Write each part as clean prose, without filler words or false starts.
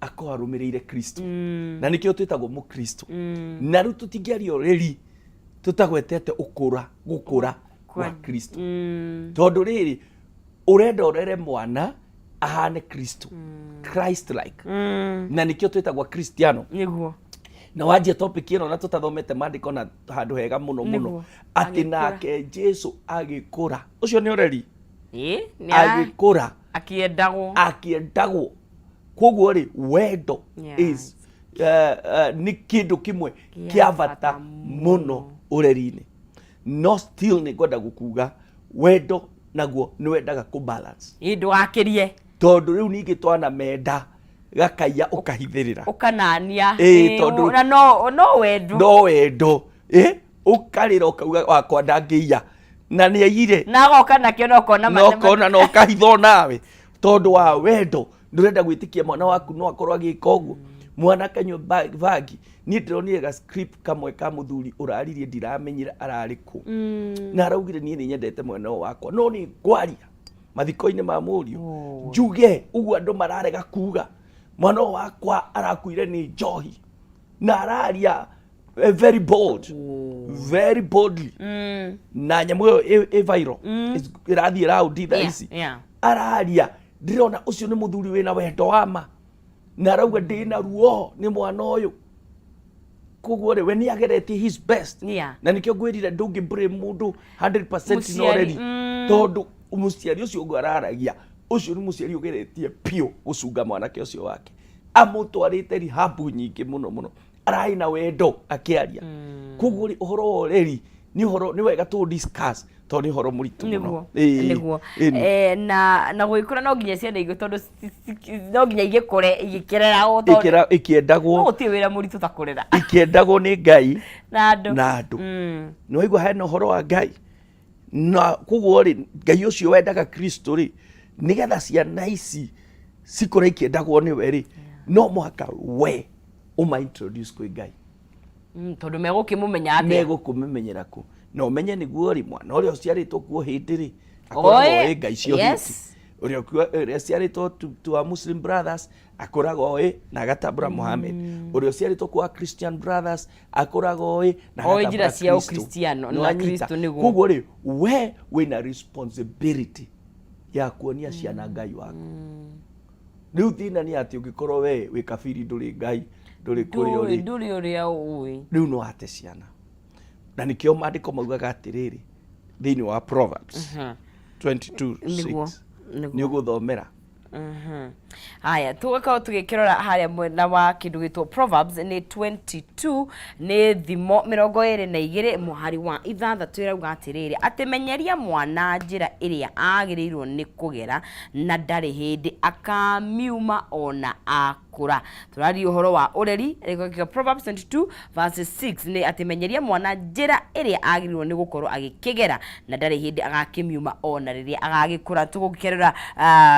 Akorwo arũmĩrĩire Kristo, na nĩkĩo twĩtagwo mũkristo. Na rĩu tũtingĩaria ũreri tũtagwetete ũkũra gũkũra kwa Kristo, tondũ rĩrĩ ũrenda ũrere mwana ahane Kristo, Christ like, na nĩkĩo twĩtagwo Kristiano. Na wanjia topic ĩno na tũtathomete maandĩko na handũ hega mũno mũno, atĩ Agĩkũra. Nake Jesu agĩkũra, ũcio nĩ ũreri. Ĩ, nĩ Agĩkũra akĩendagwo. Akĩendagwo. Koguo rĩ, wendo is nĩ kĩndũ kĩmwe Kĩa kĩa bata bata mũno mũno. ũreri-inĩ. No still nĩ ngwenda gũkuga wendo naguo nĩ wendaga kũ balance. Ĩ, ndũgakĩrie. Tondũ rĩu ningĩ twanamenda gakaiya ũkahithĩrĩra. Ũkanania. Ĩ, Ĩ, tondũ na no wendo. No wendo ĩ, ũkarĩra ũkauga wakwa ndangĩiya na nĩ aiyire. Na agoka nakĩo na ũkona. Na ũkona na ũkahithwo nawe tondũ wa wendo, ndũrenda gwĩtĩkia mwana waku no akorwo agĩka ũguo, mwana akanyua bangi. Niĩ ndĩronire ga script kamwe ka mũthuri ũraririe, ndiramenyire ararĩ kũ, na araugire, "Niĩ nĩ nyendete mwana ũyũ wakwa, no nĩ ngwaria mathiko-inĩ ma mũriũ njuge ũguo andũ mararega kuga, mwana ũyũ wakwa arakuire nĩ njohi." Na araria very bold, very boldly, na nyamũ ĩyo ĩ viral. Ĩrathiĩ round thaa ici. Araria, ndĩrona ũcio nĩ mũthuri wĩna wendo wa ma, na arauga, "Ndĩna ruo nĩ mwana ũyũ." Koguo rĩ, we nĩ ageretie his best. Na nĩkĩo ngwĩrire ndũngĩ blame mũndũ 100% na Mũciari, ũreri, tondũ mũciari ũcio ũguo araragia, ũcio nĩ mũciari ũgeretie biũ gũcunga mwanake ũcio wake, amũtwarĩte rehab nyingĩ mũno mũno, ararĩ na wendo akĩaria. Koguo rĩ, ũhoro wa ũreri nĩ ũhoro nĩ wega tũ discuss, tondũ nĩ ũhoro mũritũ mũno. Ĩĩ, ĩni. Eh, na gũgĩkũra no nginya ciana igĩ tondũ no nginya igĩkũre igĩkĩreragwo, tondũ Ĩkĩendagwo. No gũtirĩ wĩra mũritũ ta kũrera. Ikĩendagwo nĩ Ngai na andũ. Na andũ. Nĩ waigua hena ũhoro wa Ngai, na koguo rĩ, Ngai ũcio wendaga Kristo rĩ, nĩgetha ciana ici cikũre ikĩendagwo nĩwe rĩ, no mũhaka we ũma introduce kwĩ Ngai. Tondũ megũkĩmũmenya atĩa? Megũkũmĩmenyera kũ? Na ũmenye nĩguo rĩ, mwana ũrĩa ũciarĩtwo kuo hĩndĩ rĩ, akoragwo Oĩ, oĩ Ngai cio hĩndĩ ũrĩa ũrĩa ũciarĩtwo to our Muslim Brothers akoragwo oĩ na agatambũra Muhammad, ũrĩa ũciarĩtwo kwa Christian Brothers akoragwo oĩ na Oĩ agatambũra njĩra cia Kristo. Ũkristiano Nĩ na wanyita? Kristo nĩguo. Koguo rĩ, we wĩna responsibility ya kuonia ciana Ngai waku. Rĩu thĩna nĩ atĩ ũngĩkorwo we wĩ kabiri, ndũrĩ Ngai, ndũrĩ kũrĩa ũrĩ. Ndũrĩ ũrĩa ũĩ. Rĩu no ate ciana, na nĩkĩo maandĩko maugaga atĩrĩrĩ thĩinĩ wa Proverbs 22 6. Nĩ ũgũthomera. Haya, tũgakorwo tũgĩkĩrora harĩa mwena wa kĩndũ gĩtwo Proverbs nĩ 22, nĩ Thimo 22 mũhari wa 6, ĩrauga atĩrĩrĩ, atĩ menyeria mwana njĩra ĩrĩa agĩrĩirwo nĩ kũgera, na ndarĩ hĩndĩ akamiuma ona akũra. Tũraria ũhoro wa ũreri. Ĩgokĩka Proverbs 22 verse 6 nĩ atĩ menyeria mwana njĩra ĩrĩa agĩrĩirwo nĩ gũkorwo agĩkĩgera, na ndarĩ hĩndĩ agakĩmiuma ona rĩrĩa agagĩkũra. Tũgũkĩrora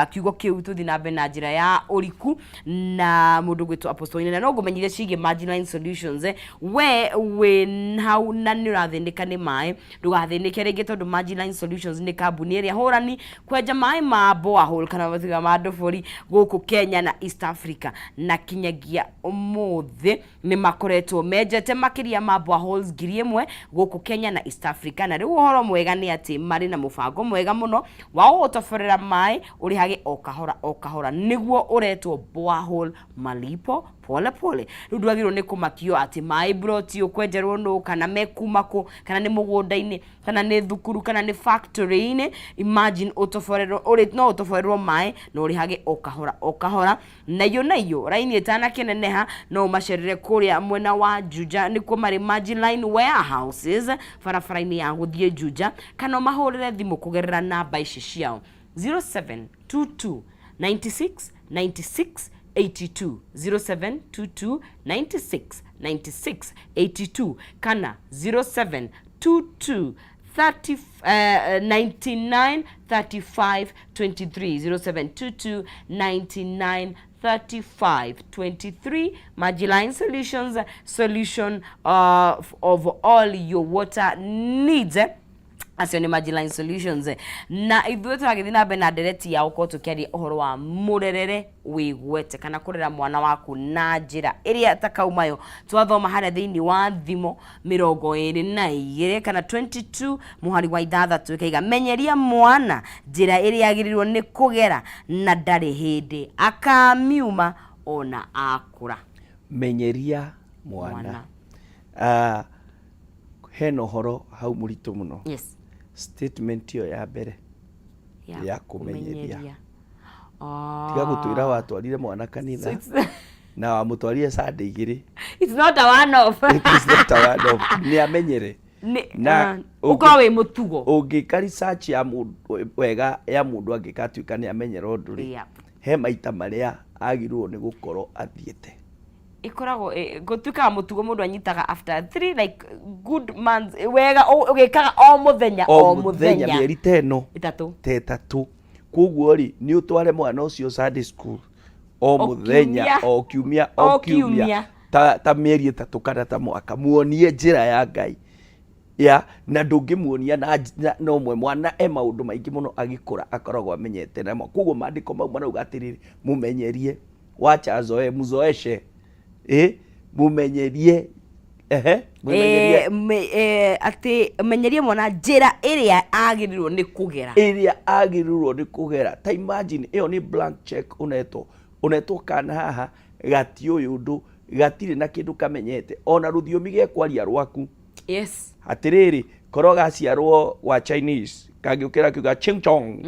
kiugo kĩu, tũthiĩ na mbere na njĩra ya ũriku na mũndũ gwĩtwo Apostle na no ngũmenyithia ciĩgiĩ Margin Solutions. We wĩ hau na nĩ ũrathĩnĩka nĩ maĩ, ndũgathĩnĩke rĩngĩ, tondũ Margin Solutions nĩ kambuni ĩrĩa hũrani kwenja maĩ ma borehole kana matiga ma ndobori gũkũ Kenya na East Africa, na kinyagia ũmũthĩ nĩ makoretwo menjete makĩria ma boreholes 1,000 gũkũ Kenya na East Africa. Na rĩu ũhoro mwega nĩ atĩ marĩ na mũbango mwega mũno wa gũgũtoborera maĩ ũrĩhage o kahora o kahora, nĩguo ũretwo borehole malipo pole pole. Rĩu ndwagĩrĩirwo nĩ kũmakio atĩ maĩ broti ũkwenjerwo nũ, kana mekuma kũ, kana nĩ mũgũnda-inĩ, kana nĩ thukuru, kana nĩ factory-inĩ. Imagine ũtoborerwo ũrĩ no ũtoborerwo maĩ na ũrĩhage o kahora o kahora. Nayo raini ĩtanakĩneneha, no ũmacerere kũrĩa mwena wa Juja, nĩkuo marĩ Magiline Warehouses, barabara-inĩ ya gũthiĩ Juja, kana ũmahũrĩre thimũ kũgerera namba ici ciao: 0722 96 96 82, 0722 96 96 82, kana 0722 30, 99 35 23, 0722 99 35 23. Magiline Solutions, solution of all your water needs. Acio nĩ Magiline Solutions, na ithuĩ tũragĩthiĩ na mbere na ndereti ya gũkorwo tũkĩaria ũhoro wa mũrerere wĩgwete kana kũrera mwana waku na njĩra ĩrĩa takaumayo. Twathoma harĩa thĩinĩ wa Thimo 22 kana 22 mũhari wa 6, ĩkaiga, "Menyeria mwana njĩra ĩrĩa agĩrĩirwo nĩ kũgera, na ndarĩ hĩndĩ akamiuma ona akũra." Menyeria mwana, Mwana. Ah, hena ũhoro hau mũritũ mũno. Statement ĩyo ya mbere ya kũmenyeria. Tiga gũtwĩra watwarire mwana kanitha na wamũtwarire Sunday 2. It's not a one off. It is not a one off. Nĩ amenyere. Na ũkorwo wĩ mũtugo. Ũngĩka research ya mũndũ wega, ya mũndũ angĩkatuĩka nĩ amenyera ũndũ rĩ, he maita marĩa agĩrĩirwo nĩ gũkorwo athiĩte. Ĩkoragwo gũtuĩkaga mũtugo mũndũ anyitaga after 3 like good months, wega ũgĩkaga o mũthenya. O mũthenya, mĩeri ta ĩno. 3. Ta 3. Koguo rĩ, nĩ ũtware mwana ũcio Sunday school o O mũthenya, kiumia. O kiumia, o O kiumia. Kiumia. Ta mĩeri 3 kana ta mwaka, muonie njĩra ya Ngai ya na ndũngĩmuonia na ũmwe. Mwana e maũndũ maingĩ mũno agĩkũra akoragwo amenyete namo. Koguo maandĩko mau marauga atĩrĩrĩ, mũmenyerie, wacha azoe, mzoeshe, mũmenyerie, ehe, mũmenyerie. Atĩ menyerie mwana njĩra ĩrĩa agĩrĩirwo nĩ kũgera. Ĩrĩa agĩrĩirwo nĩ kũgera. Ta imagine, ĩyo nĩ blank check ũnetwo. Ũnetwo kana haha gatiũĩ ũndũ, gatirĩ na kĩndũ kamenyete, ona rũthiomi gekwaria rwaku. Atĩrĩrĩ, korwo gaciarwo gwa Chinese, kangĩũkĩra kiuga ching chong,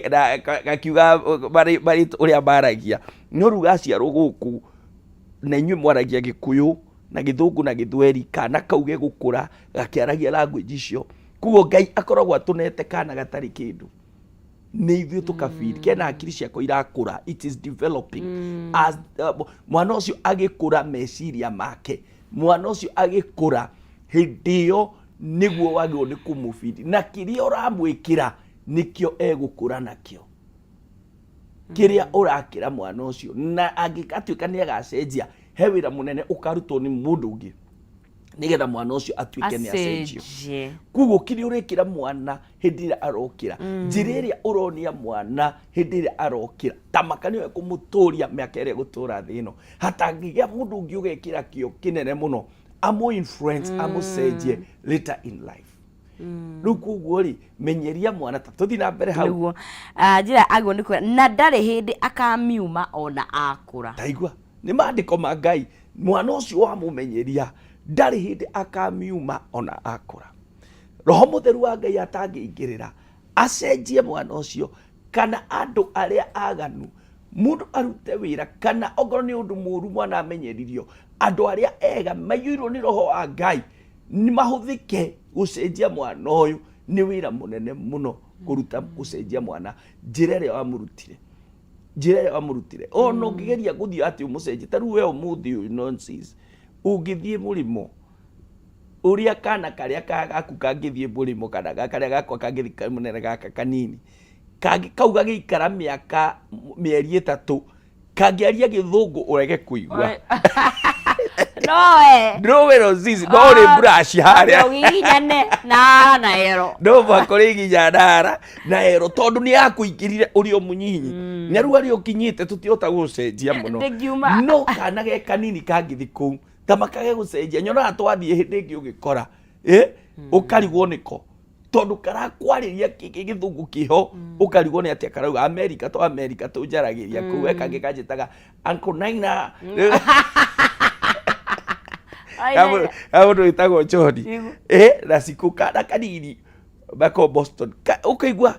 na gakiuga marĩ ũrĩa maragia. No rĩu gaciarwo gũkũ na inyuĩ mwaragia Gĩkũyũ na Gĩthũngũ na Gĩthweri, kana kau gegũkũra gakĩaragia language icio. Koguo Ngai akoragwo atũnete kana gatarĩ kĩndũ, nĩ ithuĩ tũkabiri kena akiri ciakwa irakũra. It is developing as mwana ũcio agĩkũra meciria make. Mwana ũcio agĩkũra, hĩndĩ ĩyo nĩguo wagĩrĩirwo nĩ kũmũbindi, na kĩrĩa ũramwĩkĩra nĩkĩo egũkũra nakĩo, kĩrĩa ũrakĩra mwana ũcio. Na angĩgatuĩka nĩ agacenjia, he wĩra mũnene ũkarutwo nĩ mũndũ ũngĩ nĩgetha mwana ũcio atuĩke nĩ acenjio. Acenjie. Koguo kĩrĩa ũrekĩra mwana hĩndĩ ĩrĩa arokĩra, njĩra ĩrĩa ũronia mwana hĩndĩ ĩrĩa arokĩra, ta maka nĩwe kũmũtũria mĩaka ĩrĩa egũtũra thĩ ĩno. Hatangĩgĩa mũndũ ũngĩ ũgekĩra kĩo kĩnene mũno amũ influence, amũcenjie later in life. Rĩu koguo rĩ, menyeria mwana. Ta tũthiĩ na mbere hau. Nĩguo. Ah, njĩra agĩrĩirwo nĩ kũgera, na ndarĩ hĩndĩ akamiuma ona akũra. Taigua, nĩ maandĩko ma Ngai. Mwana ũcio wamũmenyeria ndarĩ hĩndĩ akamiuma ona akũra. Roho Mũtheru wa Ngai atangĩingĩrĩra acenjie mwana ũcio, kana andũ arĩa aganu mũndũ arute wĩra, kana okorwo nĩ ũndũ mũru mwana amenyeririo, andũ arĩa ega maiyũirwo nĩ roho wa Ngai nĩ mahũthĩke gũcenjia mwana ũyũ. Nĩ wĩra mũnene mũno kũruta gũcenjia mwana njĩra ĩrĩa wamũrutire, njĩra ĩrĩa wamũrutire. Ona ũngĩgeria gũthiĩ atĩ ũmũcenjie, ta rĩu we ũmũthĩ ũyũ nonsense, ũngĩthiĩ mũrĩmo ũrĩa kana karĩa gaku kangĩthiĩ mũrĩmo, kana karĩa gakwa kangĩthiĩ mũnene, gaka kanini kangĩ kau gagĩikara mĩaka mĩeri 3 kangĩaria Gĩthũngũ ũrege kũigua. Nowe. Ndũwe Rosisi, no ũrĩ brush harĩa. Ũgiginyane na na ero. No mũhaka ũrĩginya nara na ero, tondũ nĩ yakũingĩrire ũrĩ o mũnyinyi, na rĩu arĩa ũkinyĩte tũtihota gũcenjia mũno. Ndĩngiuma. No kana ge kanini kangĩthi kũu ta makage gũcenjia, nyonaga twathiĩ hĩndĩ ĩngĩ ũgĩkora ũkarigwo nĩko, tondũ karakwarĩria Gĩthũngũ kĩho, ũkarigwo nĩ atĩa karauga. Amerika to Amerika tũnjaragĩria kũu, we kangĩ kanjĩtaga Uncle Naina. Mũndũ wĩtagwo John na cikũ, kana kanini bako Boston. Ũkaigua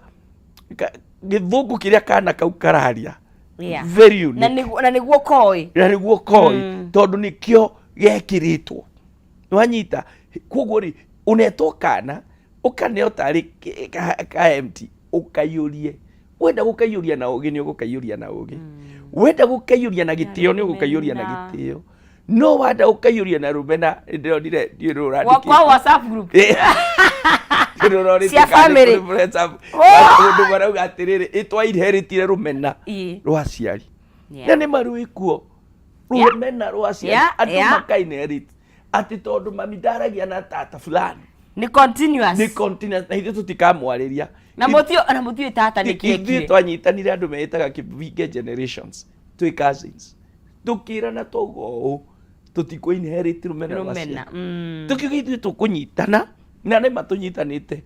Gĩthũngũ kĩrĩa kana kau kararia. Very Na unique. Na nĩguo koĩ. Na nĩguo koĩ, tondũ nĩkĩo gekĩrĩtwo. Nĩwanyita? Koguo rĩ, ũnetwo kana ũkaneo tarĩ ka empty, ũkaiyũrie. Wenda gũkaiyũria na ũgĩ, nĩ ũgũkaiyũria na ũgĩ. Wenda gũkaiyũria na gĩtĩo, nĩ ũgũkaiyũria na Rũmena. gĩtĩo. No wenda gũkaiyũria na rũmena, ndĩronire ndiũĩ Kwa ũrandĩkĩte. WhatsApp group. Ndĩrorĩte Cia kana nĩ family. kũrĩ WhatsApp. Mũndũ marauga atĩrĩrĩ, ĩtwa inheritire rũmena rwa aciari. Na nĩ marũĩ kuo rũmena rwa aciari, andũ maka inherit atĩ tondũ mami ndaragia na tata fulani. Nĩ continuous. Nĩ continuous, na ithuĩ tũtikamwarĩria. Na mũtio na mũtiũĩ tata nĩ Ithuĩ kĩekire. twanyitanire andũ meĩtaga Kĩvinge generations, twĩ cousins, tũkĩrana twauga ũũ, tũtikũ inherit rũmena rwa Rũmena. ciana. Tũkiuga ithuĩ tũkũnyitana, na nĩma tũnyitanĩte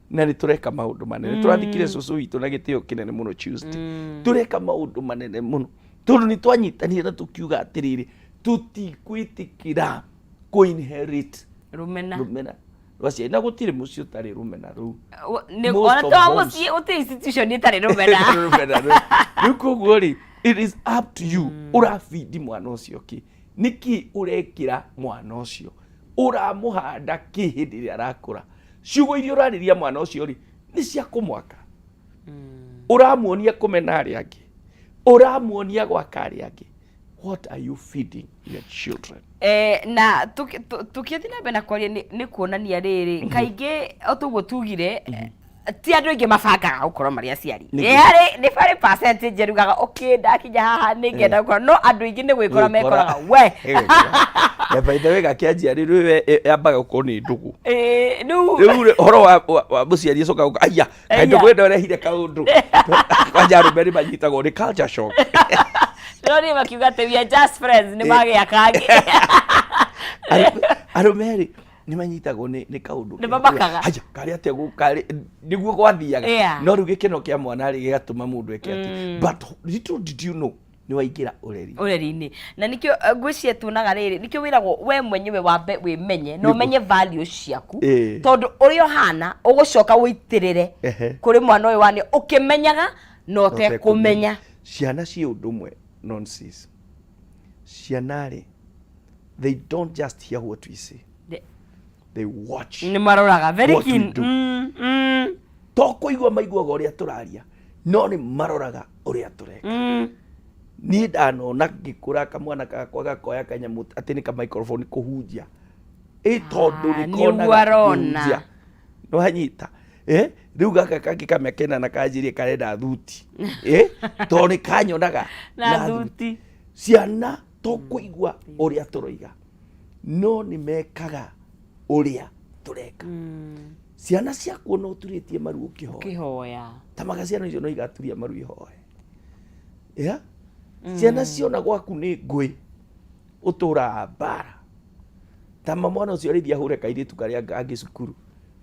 na nĩ tũreka maũndũ manene. Tũrathikire cũcũ witũ na gĩtĩo kĩnene mũno Tuesday. Tũreka maũndũ manene mũno tondũ nĩ twanyitanire na tũkiuga atĩrĩrĩ, tũtikwĩtĩkĩra kũ inherit Rũmena. Rũmena rwa ciana, na gũtirĩ mũciĩ ũtarĩ rũmena rũu. Nĩ Most ona of to homes. mũciĩ ũtirĩ institution ĩtarĩ rũmena. Rũmena rũu. Rĩu koguo rĩ, it is up to you, ũrabindi mwana ũcio kĩ, nĩkĩ ũrekĩra mwana ũcio, ũramũhanda kĩ hĩndĩ ĩrĩa arakũra. Ciugo iria ũrarĩria mwana ũcio rĩ, nĩ cia kũmwaka, ũramuonia kũmena arĩa angĩ, ũramuonia gwaka arĩa angĩ. What are you feeding your children? Na tũkĩthiĩ na mbere na kwaria, nĩ kuonania rĩrĩ, kaingĩ o toguo tugire, ti andũ aingĩ mabangaga gũkorwo marĩ aciari. Nĩguo. Nĩ harĩ nĩ harĩ percentage ĩrugaga, okay, ndakinya haha nĩ ngenda gũkorwo, no andũ aingĩ nĩ gwĩkora mekoraga we. Na by the way, gakĩanjia rĩ, rĩu yambaga gũkorwo nĩ ndũgũ. Rĩu Rĩu rĩ, ũhoro wa mũciari ũcoka gũka aya Aya. kaĩ ndũgũ ĩno ĩrehire kaũndũ. Kwanja arũme nĩ manyitagwo nĩ culture shock. No niĩ makiuga atĩ we are just friends, nĩ magĩa kangĩ. Arũme rĩ, nĩ manyitagwo nĩ kaũndũ. Nĩ mamakaga. Haya, karĩ atĩa karĩ nĩguo gwathiaga. No rĩu gĩkeno kĩa mwana rĩ, gĩgatũma mũndũ eke atĩ, but little did you know nĩ waingĩra ũreri. Ũreri-inĩ, na nĩkĩo ngwĩciria tuonaga rĩrĩ, nĩkĩo wĩragwo we mwenyewe wambe wĩmenye na ũmenye values ciaku, tondũ ũrĩa ũhana ũgũcoka ũitĩrĩre kũrĩ mwana ũyũ wanĩ ũkĩmenyaga na ũtekũmenya. Ciana ciĩ ũndũ ũmwe, nonsense. Ciana rĩ, they don't just hear what we say, they watch Nĩ maroraga very what we keen. do. To kũigua maiguaga ũrĩa tũraria, no nĩ maroraga ũrĩa tũreka. Niĩ ndanona ngĩkũra kamwana gakwa gakoya kanyamũ atĩ nĩ ka microphone kũhunjia, ĩ tondũ Ah, nĩ nĩguo konaga arona. ngĩhunjia. Nĩwanyita? Rĩu gaka kangĩ ka mĩaka 8 kanjirie karenda thuti, tondũ nĩ kanyonaga na thuti. Ciana to kũigua ũrĩa tũroiga, no nĩ mekaga ũrĩa tũreka. Ciana ciakuona ũturĩtie maru ũkĩhoya, Ũkĩhoya, tamaga ciana icio no igaturia maru ihoe. Yeah? Ciana ciona gwaku nĩ ngũĩ, ũtũraga mbara, tama mwana ũcio arĩthi ahũre kairĩtu karĩa kangĩ cukuru,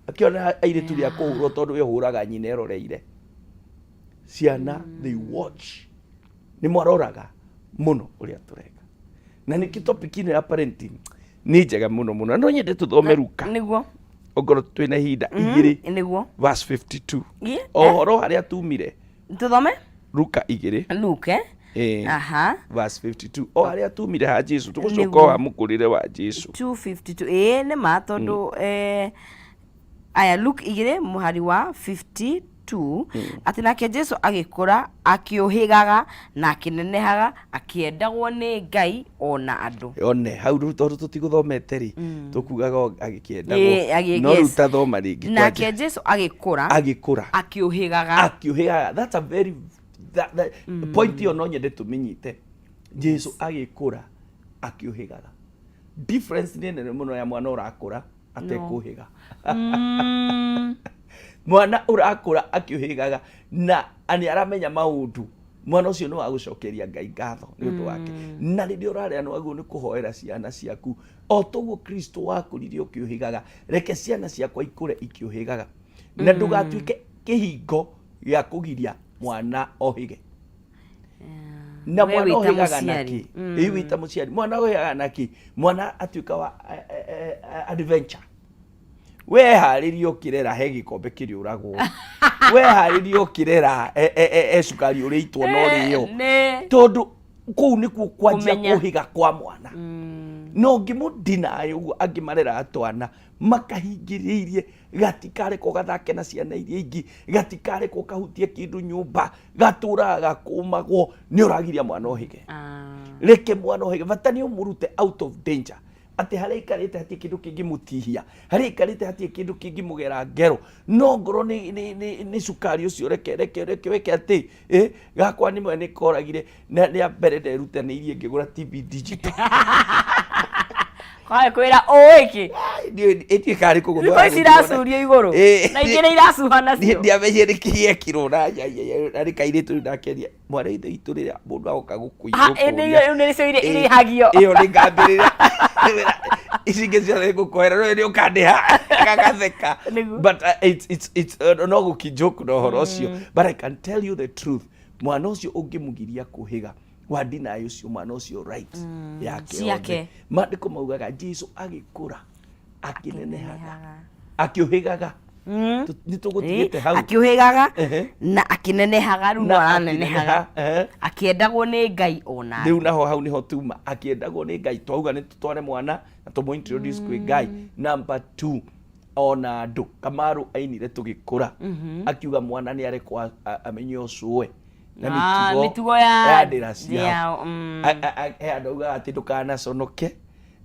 akĩona airĩtu rĩa kũhũrwo tondũ we ũhũraga nyina eroreire. Ciana, they watch, nĩ maroraga mũno ũrĩa tũreka, na nĩkĩ topic ĩno ya parenting nĩ njega mũno mũno, na no nyende tũthome Ruka, ongorwo twĩna ihinda, 2 verse 52. O ũhoro harĩa tumire. Tũthome. Ruka 2. Luke, eh? Aha. Verse 52, o harĩa tumire ha Jesu, tũgũcoka o ha mũkũrĩre wa Jesu. 252, ĩĩ nĩ ma, tondũ aya Luke 2 mũhari wa 52, atĩ nake Jesu agĩkũra akĩũhĩgaga na akĩnenehaga, akĩendagwo nĩ Ngai ona andũ. One hau rĩu, tondũ tũtigũthomete rĩ, tũkugaga o agĩkĩendagwo. No rĩu tathoma rĩngĩ. Nake kwanja. Jesu agĩkũra Agĩkũra akĩũhĩgaga. Akĩũhĩgaga. That's a very that point ĩyo no nyende tũmĩnyite. Jesu agĩkũra akĩũhĩgaga. Difference nĩ nene mũno ya mwana ũrakũra atekũhĩga, mwana ũrakũra akĩũhĩgaga na nĩ aramenya maũndũ. Mwana ũcio nĩ wa gũcokeria Ngai ngatho nĩ ũndũ wake. Na rĩrĩa ũrarĩa, nĩ wagĩrĩirwo nĩ kũhoera ciana ciaku o toguo Kristo wakũrire ũkĩũhĩgaga. Reke ciana ciakwa ikũre ikĩũhĩgaga, na ndũgatuĩke kĩhingo gĩa kũgiria mwana ohĩge. Na We mwana wĩ ta ũhĩgaga mũciari. naki? Ĩ, wĩ ta mũciari, mwana ũhĩgaga naki? Mwana atuĩka wa adventure. Weharĩrie ũkĩrera he gĩkombe kĩrĩũragwo, weharĩrie ũkĩrera he cukari ũrĩitwo no rĩo, tondũ kũu nĩkuo kwanjia Kũmenya. kũhĩga kwa mwana. No ũngĩmũdeny ũguo, angĩ mareraga twana makahingĩrĩirie, gatikarekwo gathake na ciana iria ingĩ, gatikarekwo kahutie kĩndũ nyũmba, gatũraga gakũmagwo, nĩ ũragiria mwana ũhĩge. Reke mwana ũhĩge, bata nĩ ũmũrute out of danger, atĩ harĩa aikarĩte hatirĩ kĩndũ kĩngĩmũtihia, harĩa aikarĩte hatirĩ kĩndũ kĩngĩmũgera ngero. No ngorwo nĩ cukari ũcio, reke weke atĩ gakwa nĩmwe nĩ koragire na rĩa mbere nderutanĩirie ngĩgũra TV digital. Kwae kwĩra ũĩ kĩ. Ĩtiĩ karĩ kũgũthwo. Thikũ ici iracurio igũrũ. Na ingĩ nĩ iracuha nacio. Ndiamenyire nĩ kĩ gĩekirwo na na nĩ kairĩtu rĩu ndakeria mwana ithe witũ rĩrĩa mũndũ agoka Ha, ĩ, nĩ rĩu nĩcio irĩhagio. Ĩyo nĩ ngambĩrĩra ici ingĩ ciothe ngũkũhera no nĩ ũkandĩha gagatheka. Nĩguo. But it's no gũkĩnjoke na ũhoro ũcio, but I can tell you the truth, mwana ũcio ũngĩmũgiria kũhĩga wa deny ũcio mwana ũcio right yake Ciake. yothe. Maandĩko maugaga Jesu agĩkũra akĩnenehaga akĩũhĩgaga. Nĩ tũgũtigĩte hau. Akĩũhĩgaga na akĩnenehaga, rĩu no Na aranenehaga. akĩneneha, ehe. Akĩendagwo nĩ Ngai ona Rĩu naho hau nĩho tuma akĩendagwo nĩ Ngai. Twauga nĩ tũtware mwana na tũmũ introduce kwĩ Ngai. Number two, ona andũ Kamaru ainire tũgĩkũra akiuga mwana nĩ arekwo amenye ũcũe na Ah, mĩtugo mĩtugo ya ya ndĩra ciao. Yao. He andũ augaga atĩ ndũkanaconoke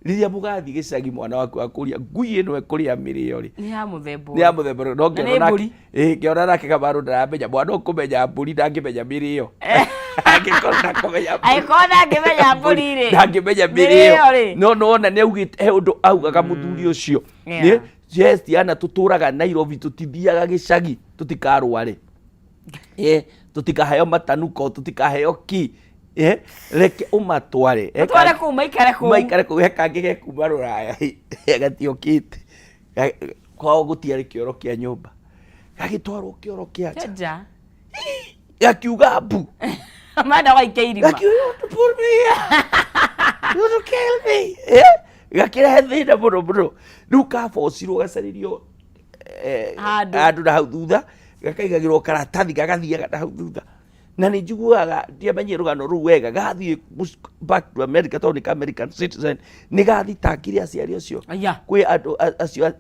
rĩrĩa mũgathiĩ gĩcagi, mwana waku akũria ngui ĩno ĩkũrĩa mĩrĩo rĩ Nĩ ya mũthemba nĩ ya mũthemba ũrĩkũ? No Na nĩ ngĩona nake mbũri. Ĩ, ngĩona nake Kamaru ndaramenya mwana ũkũmenya mbũri ndangĩmenya mĩrĩo, angĩkorwo ndakũmenya mbũri. Angĩkorwo ndangĩmenya mbũri rĩ, ndangĩmenya mĩrĩo mĩrĩo rĩ. No nona nĩ augĩte he ũndũ augaga mũthuri ũcio. Yes, ciana tũtũraga Nairobi, tũtithiaga gĩcagi, tũtikarware, tũtikaheo matanuko, tũtikaheo ki. Reke ũmatware. Ũtware kũu maikare kũu. Maikare kũu. He kangĩ ge kuma rũraya gatiokĩte. Kwao gũtiarĩ kĩoro kĩa nyũmba, gagĩtwarwo kĩoro kĩa nja. Nja. Gakiuga mbu. Manda waike irima. Gakiuga, "You want to put me here? You want to kill me?" Gakĩrehe thĩna mũno mũno. Rĩu kabocirwo gacarĩrio Handũ. Handũ na hau thutha gakaigagĩrwo karatathi gagathiaga na hau thutha. Na nĩ njiguaga, ndiamenyire rũgano rũu wega, gathiĩ back to America tondũ nĩ ka American citizen, nĩ gathitangire aciari acio. Aya. Kwĩ andũ acio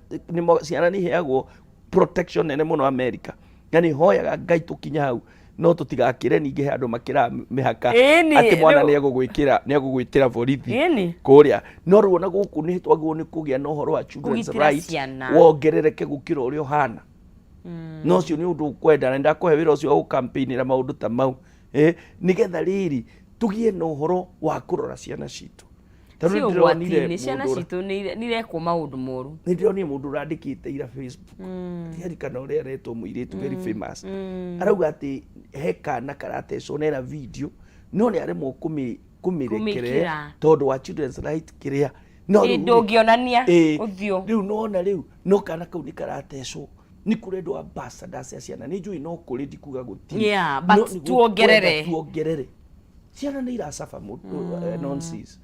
ciana nĩ iheagwo protection nene mũno America, na nĩ hoyaga Ngai tũkinya hau no tũtigakĩre ningĩ he andũ makĩraga mĩhaka Ĩni, atĩ mwana nĩ egũgwĩtĩra borithi Ĩni. kũrĩa. No rĩu ona gũkũ nĩ twagĩrĩirwo nĩ kũgĩa na ũhoro wa children's Kũgitĩra right ciana. wongerereke gũkĩra ũrĩa ũhana. No ũcio nĩ ũndũ ũkwenda na ndakũhe wĩra ũcio wa gũkampĩinĩra maũndũ ta mau, nĩgetha rĩrĩ tũgĩe na ũhoro wa kũrora ciana citũ. Ta rĩu Ci nĩndĩronire ũgwati-inĩ ciana mũndũ citũ nĩ irekwo maũndũ moru. Nĩ ndĩronire mũndũ ũrandĩkĩte ira Facebook, ndiarikana ũrĩa aretwo, mũirĩtu very famous, arauga atĩ he kana karatecwo nena video no nĩ aremwo kũmĩrekereria Kũmĩkĩra. tondũ wa children's right kĩrĩa no Ĩ, rĩu rĩ- ndũngĩonania Ĩ, ũthiũ. Rĩu nona rĩu no kana kau nĩ karatecwo, nĩ kũrendwo ambassadors a ciana. Nĩ njũĩ no kũrĩ, ndikuga gũtirĩ. Yeah, but No nĩ tuongerere. gũkwenda tuongerere. Ciana nĩ iracaba nonsense.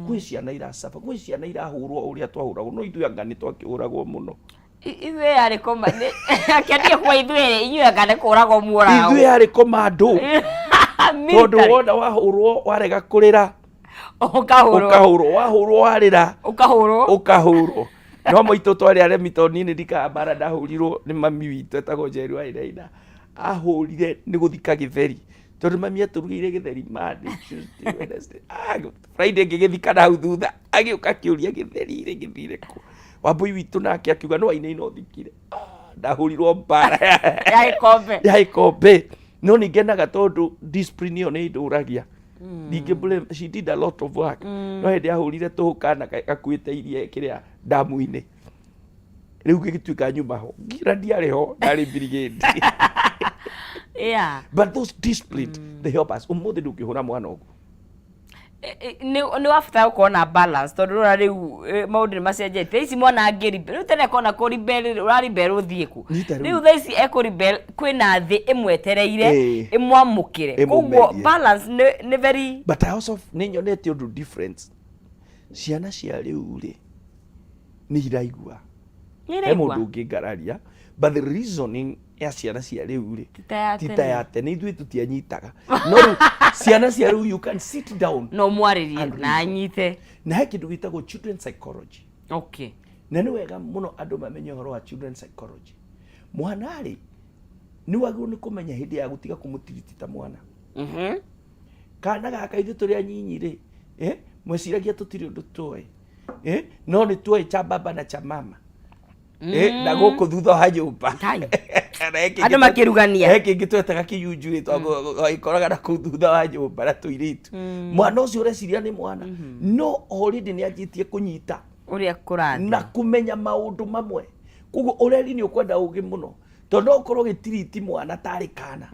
Kwĩ ciana iracaba, kwĩ ciana irahũrwo ũrĩa twahũragwo, no ithuĩ anga nĩ twakĩhũragwo mũno. Ithuĩ yarĩ koma akĩandie kwa ithuĩ, inyuĩ anga nĩ kũragwo muoragwo. Ithuĩ yarĩ komando tondũ Military. wona wahũrwo warega kũrĩra ũkahũrwo. Ũkahũrwo, wahũrwo warĩra ũkahũrwo. Ũkahũrwo. No maitũ twarĩ aremi tondũ niĩ nĩ ndikaga mbara ndahũrirwo nĩ mami witũ etagwo Njeru wa Iraina. Ahũrire nĩ gũthika gĩtheri tondũ mami atũrugĩire gĩtheri Monday, Tuesday, Wednesday, Friday ngĩgĩthika na hau thutha. Agĩũka akĩũria gĩtheri rĩ gĩthire kũ. Wambũi witũ nake akiuga no ainaina ũthikire. Ndahũrirwo mbara ya gĩkombe. Ya gĩkombe. No nĩ ngenaga tondũ discipline ĩyo nĩ ĩndũragia. Ndingĩ blame, she did a lot of work. No hĩndĩ ahũrire tũhũ kana gakuĩte iria kĩrĩa ndamu-inĩ, rĩu gĩgĩtuĩka nyuma ho ngira ndiarĩ ho, ndarĩ brigade. But those discipline, they help us. Ũmũthĩ ndũngĩhũra mwana ũguo. Nĩ wa bata gũkorwo na balance tondũ rora rĩu maũndũ nĩ macenjetie. Thaa ici mwana angĩ rĩu tene kona kũ rebel ũra rebel ũthiĩ kũ? Nĩ ta rĩu. Rĩu thaa ici ekũ rebel kwĩna thĩ ĩmwetereire ĩmwamũkĩre, koguo Ĩmũmerie. balance nĩ very But I also nĩ nyonete ũndũ difference, ciana cia rĩu rĩ nĩ iraigua. Nĩ He iraigua. Mũndũ ũngĩngararia, but the reasoning ya ciana cia rĩu rĩ Ti ta ya ti ta tene. ya tene. Ithuĩ tũtianyitaga, no rĩu ciana cia rĩu you can sit down no mwarĩrie and na reason. anyite. Na he kĩndũ gĩtagwo children psychology. Na nĩ wega mũno andũ mamenye ũhoro wa children psychology. Mwana rĩ, nĩ wagĩrĩirwo nĩ kũmenya hĩndĩ ya gũtiga kũmũtiriti ta mwana. Kana gaka ithuĩ tũrĩ anyinyi rĩ, mweciragia tũtirĩ ũndũ tũĩ, no nĩ tuoĩ cha baba na cha mama, na gũkũ thutha wa nyũmba. Kai. Na he kĩngĩ Andũ makĩrugania. He kĩngĩ twetaga kĩyunju rĩ, twagĩkoraga na kũu thutha wa nyũmba na tũirĩtu. Mwana ũcio ũreciria nĩ mwana, no already nĩ anjĩtie kũnyita. Ũrĩa kũrathiĩ. Na kũmenya maũndũ mamwe. Koguo ũreri nĩ ũkwenda ũgĩ mũno, tondũ no ũkorwo ũgĩtiriti mwana tarĩ kana,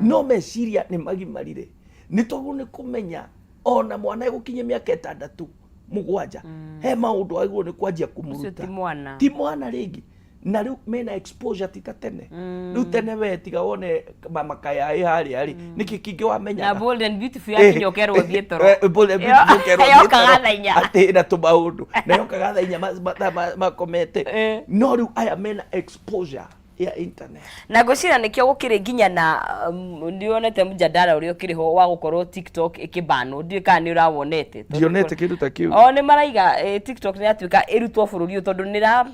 no meciria nĩ magimarire. Nĩ tondũ nĩ kũmenya ona mwana egũkinyia mĩaka 6, 7, he maũndũ agĩrĩirwo nĩ kwanjia Ũcio kũmũruta. ti mwana. Ti mwana rĩngĩ. Na rĩu mena exposure ti ta tene. Rĩu tene we tiga wone mama kayaĩ harĩa rĩ, nĩkĩ kĩngĩ wamenyaga? Na Bold and Beautiful yakinya ũkerwo ũthiĩ toro. Bold and Beautiful ũkerwo ũthiĩ Yokaga toro. thaa 4. Atĩ na tũmaũndũ na yokaga thaa 4 makomete. No rĩu aya mena exposure ya internet. Na ngwĩciria nĩkĩo gũkĩrĩ nginya na nĩwonete mjadala ũrĩa ũkĩrĩ ho wa gũkorwo TikTok ĩkĩbanwo, ndiũĩ kana nĩ ũrawonete. Tondũ Ndionete kĩndũ ta kĩu. O nĩ maraiga TikTok nĩ yatuĩka ĩrutwo bũrũri ũyũ tondũ nĩ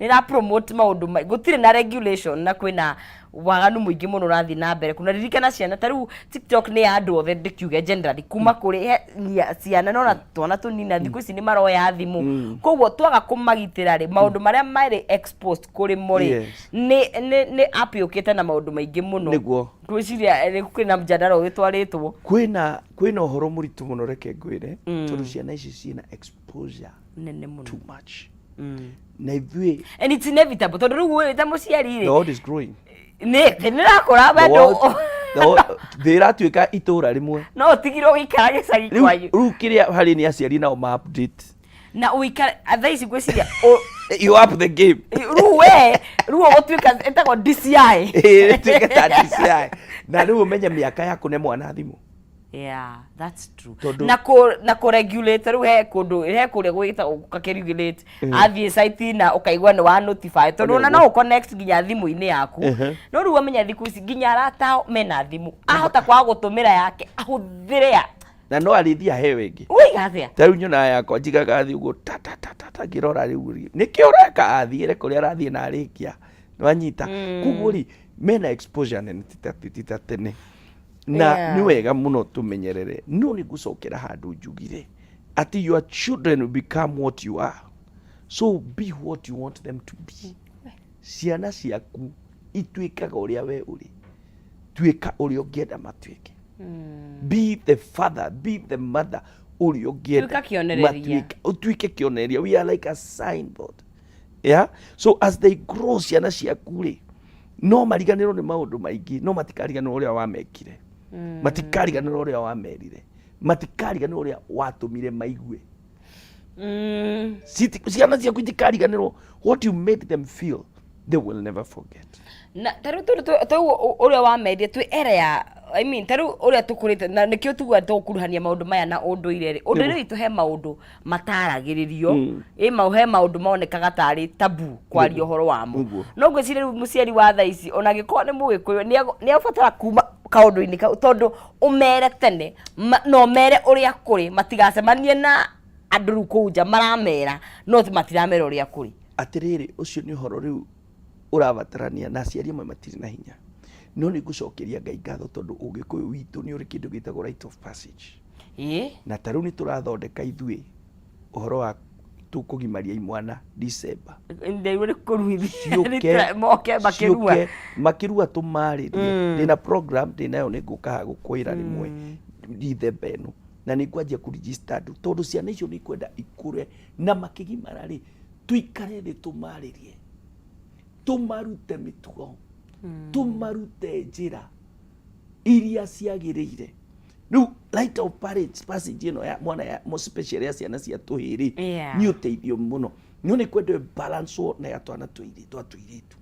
ĩra promote maũndũ gũtirĩ na regulation na kwĩna waganu mũingĩ mũno ũrathiĩ na mbere. Kuna ririkana ciana ta rĩu TikTok nĩ ya andũ othe, ndĩkiuge generally kuma kũrĩ ciana nona twana tũnini na thikũ ici nĩ maroya thimũ, koguo twaga kũmagitĩra rĩ, maũndũ marĩa marĩ exposed kũrĩ mo rĩ, nĩ app yũkĩte na maũndũ maingĩ mũno. Ngwĩciria kwĩna mjadala ũgĩtwarĩtwo. Kwĩna ũhoro mũritũ mũno, reke ngwĩre, tondũ ciana ici ciĩna exposure nene mũno, too much, na ithuĩ And it's inevitable, tondũ rĩu wĩ ta mũciari the rĩ, world is growing. Nĩ rakũra The bado. Thĩ ĩratuĩka itũra rĩmwe. No ũtigirwo gũikara gĩcagi Rĩu kwanyu. Rĩu kĩrĩa harĩ nĩ aciari nao ma update. Na ũikare thaa ici ngwĩciria You up the game. Rĩu we rĩu ũgũtuĩka ĩtagwo DCI. Ĩĩ, ĩtuĩke ta DCI, na rĩu ũmenye mĩaka ya kũne mwana thimũ. Yeah, that's true. Tondũ- Na kũ regulate rĩu he kũndũ, he kũrĩa gwĩtagwo gũkakĩregulate, athiĩ site na ũkaigua nĩ wa notify, tondũ ona no ũconnect nginya thimũ-inĩ yaku. No rĩu wamenya thikũ ici nginya arata ao mena thimũ, ahota kwaga gũtũmĩra yake ahũthĩre ya Na no arĩthi aheo ĩngĩ. Ũiga atĩa? Ta rĩu nyonaga yakwa, njigaga thiĩ ũguo ta ta ta ta ta ngĩrora rĩu rĩ, nĩkĩ ũreka? Athiĩre kũrĩa arathiĩ na arĩkia, nĩwanyita? Koguo rĩ, mena exposure nene ti ta tene, na nĩ wega mũno tũmenyerere. No nĩ ngũcokera handũ njugire atĩ your children will become what you are, so be what you want them to be. Ciana ciaku ituĩkaga ũrĩa we ũrĩ. Tuĩka ũrĩa ũngĩenda matuĩke. Be the father, be the mother ũrĩa ũngĩenda Tuĩka kĩonereria. matuĩke. Ũtuĩke kĩonereria. We are like a signboard, yeah? So as they grow, ciana ciaku rĩ, no mariganĩrwo nĩ maũndũ maingĩ, no matikariganĩrwo ũrĩa wamekire, matikariganĩrwo ũrĩa wamerire, matikariganĩrwo ũrĩa watũmire maigue. Ciana ciaku itikariganĩrwo what you made them feel. They will never forget. Na ta rĩu tondũ ũrĩa wamendia twĩ era ya, I mean, ta rĩu ũrĩa tũkũrĩte, na nĩkĩo tugaga tũgũkuruhania maũndũ maya na ũndũire rĩ, ũndũire witũ he maũndũ mataragĩrĩrio ĩ mau, he maũndũ monekaga tarĩ tabu kwaria ũhoro wamo. No ngwĩciria rĩu mũciari wa thaa ici, ona angĩkorwo nĩ mũgĩkũyũ, nĩ abatara kuma kaũndũ-inĩ kau, tondũ ũmere tene na ũmere ũrĩa kũrĩ, matigacemanie na andũ rĩu kũu nja maramera no ti matiramera ũrĩa kũrĩ. Atĩrĩrĩ, ũcio nĩ ũhoro rĩu ũrabatarania, na aciari amwe matirĩ na hinya. No nĩ ngũcokeria Ngai ngatho, tondũ ũgĩkũyũ witũ nĩ ũrĩ kĩndũ gĩtagwo rite of passage. Na ta rĩu nĩ tũrathondeka ithuĩ ũhoro wa tũkũgimaria imwana December. Ndaigua nĩ kũruithia. Ciũke. Moke makĩrua. Ciũke makĩrua tũmarĩrie. Ndĩna program ndĩnayo, nĩ ngũka haha gũkwĩra rĩmwe Dithemba ĩno, na nĩ ngwanjia kũregister andũ, tondũ ciana icio nĩ ikwenda ikũre, na makĩgimara rĩ, tũikare thĩ tũmarĩrie, tũmarute mĩtugo, tũmarute njĩra iria ciagĩrĩire. Rĩu rite of passage ĩno ya mwana ya mo special ya ciana cia tũhĩĩ rĩ, nĩ ũteithio mũno, no nĩ kwendwo balance na ya twana tũirĩ twa tũirĩtu,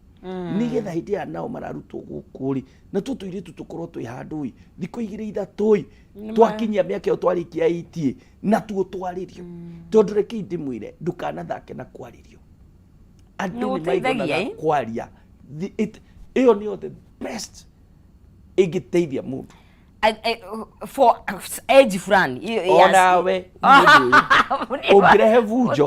nĩgetha hĩndĩ ĩrĩa nao mararutwo gũkũ rĩ, na tuo tũirĩtu tũkorwo twĩ handũ ĩ thikũ 2 3 ĩ, twakinyia mĩaka ĩyo, twarĩkia 8 ĩ, na tuo twarĩrio. Tondũ rekei ndĩmwĩre, ndũkanathake na kwarĩrio andũ nĩ Nĩgũteithagia, maiguanaga ĩ? kwaria. Ĩyo nĩyo the best ĩngĩteithia mũndũ. For age fulani Onawe ũngĩrehe bunjo,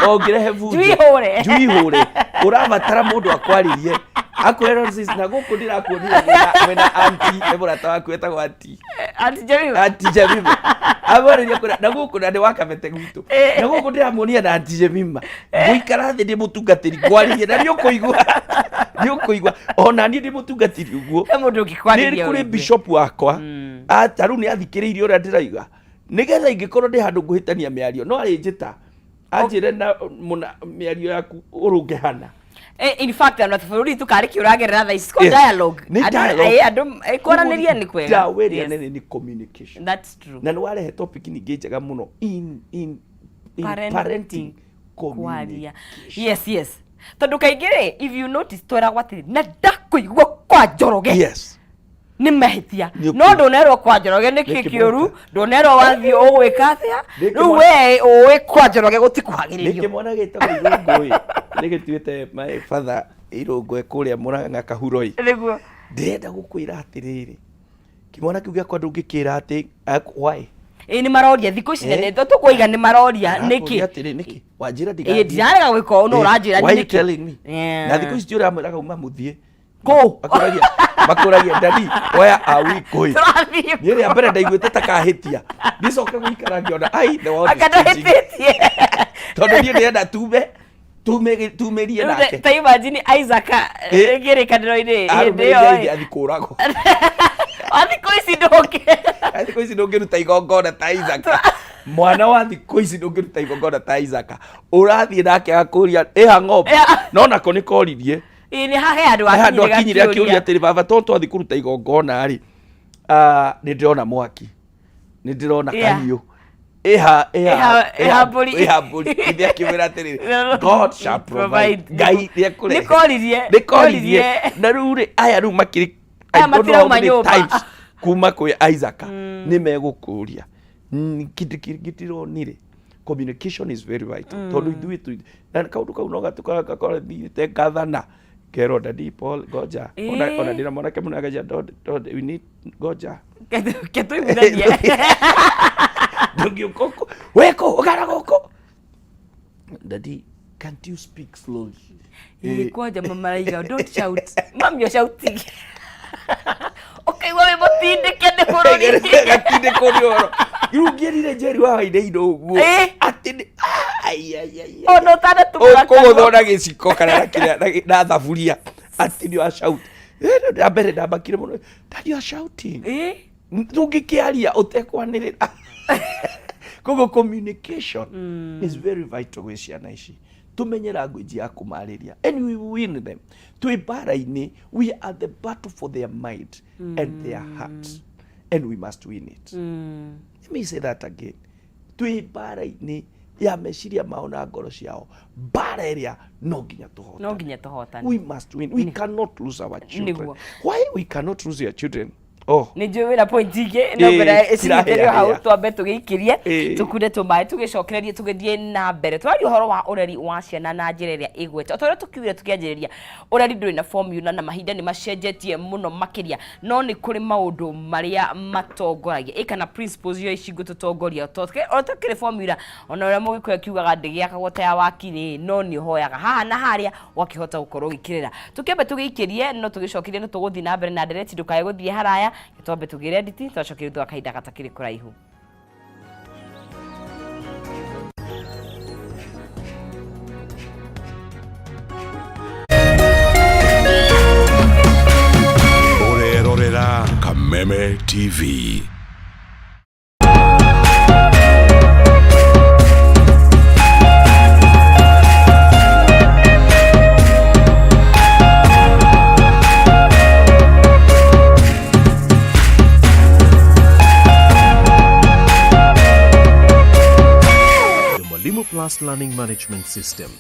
ũngĩrehe bunjo, Njui hũre. Njui hũre, ũrabatara mũndũ akwarĩrie, akwĩre, "Roses, na gũkũ ndĩrakuonire wĩna auntie, nĩ mũrata waku etagwo auntie." Auntie Jemima. Auntie Jemima amwarĩria kwĩra na gũkũ, na nĩ wakabete gwitũ, na gũkũ ndĩramuonia na auntie Jemima ngũikara thĩ ndĩ mũtungatĩri ngwarĩrie, na nĩ ũkũigua ona niĩ ndĩ mũtungatĩri ũguo. He mũndũ ũngĩkwarĩria Nĩ kũrĩ ũigue. Bishop wakwa. Ta rĩu nĩ athikĩrĩirie ũrĩa ndĩraiga, nĩgetha ingĩkorwo ndĩ handũ ngũhĩtania mĩario, no arĩnjĩta. Anjĩre na mũna mĩario yaku ũrũnge hana. In fact, ona bũrũri witũ karĩ kĩ ũragerera thaa ici ko Yes. dialogue. Nĩ Andũ- dialogue. Andũ kwaranĩria nĩ kwega. Ndawa ĩrĩa Yes. nene nĩ communication. That's true. Na nĩ warehe topic ningĩ njega mũno in Parenting. parenting Kwaria. communication. Yes, tondũ kaingĩ rĩ, if you notice, tweragwo atĩrĩ na ndakũigua kwa Njoroge nĩ mahĩtia. Nĩ No ndũnerwo kwa Njoroge nĩ kĩ Nĩ kĩũru. kĩmweka. Ndũnerwo wathiĩ ũgwĩka atĩa. Nĩ Rĩu kĩmwe- we ũĩ kwa Njoroge Nĩ gũtikuhagĩrĩrio. kĩmwana gĩtagwo Irũngũ ĩ, nĩ gĩtuĩte my father Irũngũ e kũrĩa Mũrang'a Kahuro-ĩ. Nĩguo. Ndĩrenda gũkwĩra atĩrĩrĩ, kĩmwana kĩu gĩakwa ndũngĩkĩra atĩ why? Ĩ, nĩ maroria thikũ ici. Eh. Nene tũkũiga nĩ maroria Arakũria nĩkĩ. atĩrĩ, nĩkĩ wanjĩra Ĩ, ndigathiĩ? ndirarega gwĩka ũũ no ũranjĩra Why you nĩkĩ? telling me? Yeah. Na thikũ ici ũramwĩraga uma mũthiĩ Kũ? Makũragia, "Daddy, where are we going?" Tũrathiĩ. Niĩ rĩa mbere ndaiguĩte ta kahĩtia, ndicoke gũikara ngĩona ai the world is changing. Akandahĩtĩtie. Tondũ niĩ ndĩrenda tume tumĩrie nake. Ta imagine Isaac kĩrĩkanĩro-inĩ hĩndĩ Arũmĩrĩire ĩyo. ithe athi kũragwo. Wa thikũ ici ndũngĩ. Thikũ ici ndũngĩruta igongona ta Isaka. Mwana wa thikũ ici ndũngĩruta igongona ta Isaka. Ũrathiĩ nake agakũria ĩha ng'ombe. No nako nĩ koririe. Ĩ, nĩ hahe handũ He handũ akinyire akinyire akĩũria gakĩũria. Atĩrĩ, baba, to twathiĩ kũruta igongona rĩ, nĩ ndĩrona mwaki, nĩ ndĩrona kahiũ, ĩha Ĩha mbũri. Ĩha mbũri. Ithe akĩmwĩra atĩrĩrĩ, "God shall provide." Ngai nĩekũrehe. Nĩkoririe. Nĩkoririe. Na rĩu rĩ, aya rĩu makĩrĩ I Aya don't know how matirauma many nyũmba. times kuma kwĩ Isaac nĩ megũkũria. Kĩndũ kĩngĩ ndĩronire, communication is very vital, tondũ ithuĩ na kaũndũ kau no gatũkaga gakora thiĩte ngathana ngerwo, "Daddy Paul, ngoja." Ona ndĩna mwanake mũno akaja, "Don't, we need ngoja." Ke tũiguithanie. Ndũngĩũka ũkũ wĩkũ ũgara gũkũ. "Daddy, can't you speak slowly?" Ĩ, kwanja mama maraiga, "Don't shout, mom, you're shouting." Ũkaigua wĩ mũtindĩke nĩ bũrũri. Gatindĩkwo nĩ ũhoro. Rĩu ngĩrire Njeri wa Wainaina ũguo atĩ nĩ ai, ai, ai, ai. Ona ũtanatũmũra Ũkũgũthwo na gĩciko kana na kĩrĩa na thaburia atĩ nĩ wa shout. Rĩa mbere ndambakire mũno, "Daddy, you are shouting." Ndũngĩkĩaria ũtekwanĩrĩra. Koguo communication is very vital gwĩ ciana ici. Tũmenye language ya kũmarĩria and we win them. Twĩ mbara-inĩ, we are the battle for their mind and their heart, and we must win it. Let me say that again: twĩ mbara-inĩ ya meciria mao na ngoro ciao, mbara ĩrĩa no nginya tũhotane. No nginya tũhotane. We must win. We cannot lose our children. Nĩguo. Why we cannot lose your children? Oh. Nä njå wä na point ingä no ngwenda ĩcinyitĩrĩo hau. Twambe tũgĩikĩrie tũkunde tũmaĩ, tũgĩcokererie tũgĩthiĩ na mbere twaria ũhoro wa ũreri wa ciana na njĩra ĩrĩa ĩgwete. O ta ũrĩa tũkiugire tũkĩanjĩrĩria, ũreri ndũrĩ na formula na mahinda nĩ macenjetie mũno makĩria, no nĩ kũrĩ maũndũ marĩa matongoragia ĩ kana principles iria ici ngũtũtongoria o tũkĩrĩ formula. Ona ũrĩa mũgĩkũyũ akiugaga ndĩgĩakagwo ta ya wakiri, no nĩ ũhoyaga haha na harĩa ũgakĩhota gũkorwo ũgĩkĩrĩra. Tũkĩambe tũgĩikĩrie, no tũgĩcokerie no tũgũthiĩ na mbere na ndereti. Ndũkae gũthiĩ haraya, twambe tũgĩre nditi, twacokeria thutha wa kahinda gatakĩrĩ kũraihu. Ũrerorera Kameme TV. The Mwalimu Plus Learning Management System,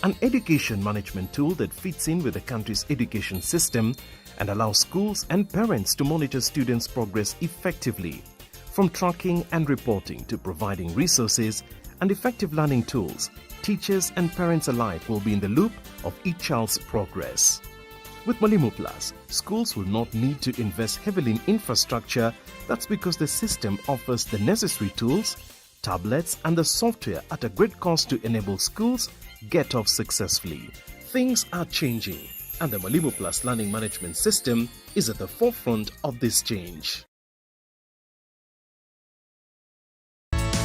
an education management tool that fits in with the country's education system and allows schools and parents to monitor students' progress effectively. From tracking and reporting to providing resources and effective learning tools, teachers and parents alike will be in the loop of each child's progress. With Mwalimu Plus, schools will not need to invest heavily in infrastructure. That's because the system offers the necessary tools, tablets, and the software at a great cost to enable schools get off successfully. Things are changing, and the Mwalimu Plus Learning Management System is at the forefront of this change.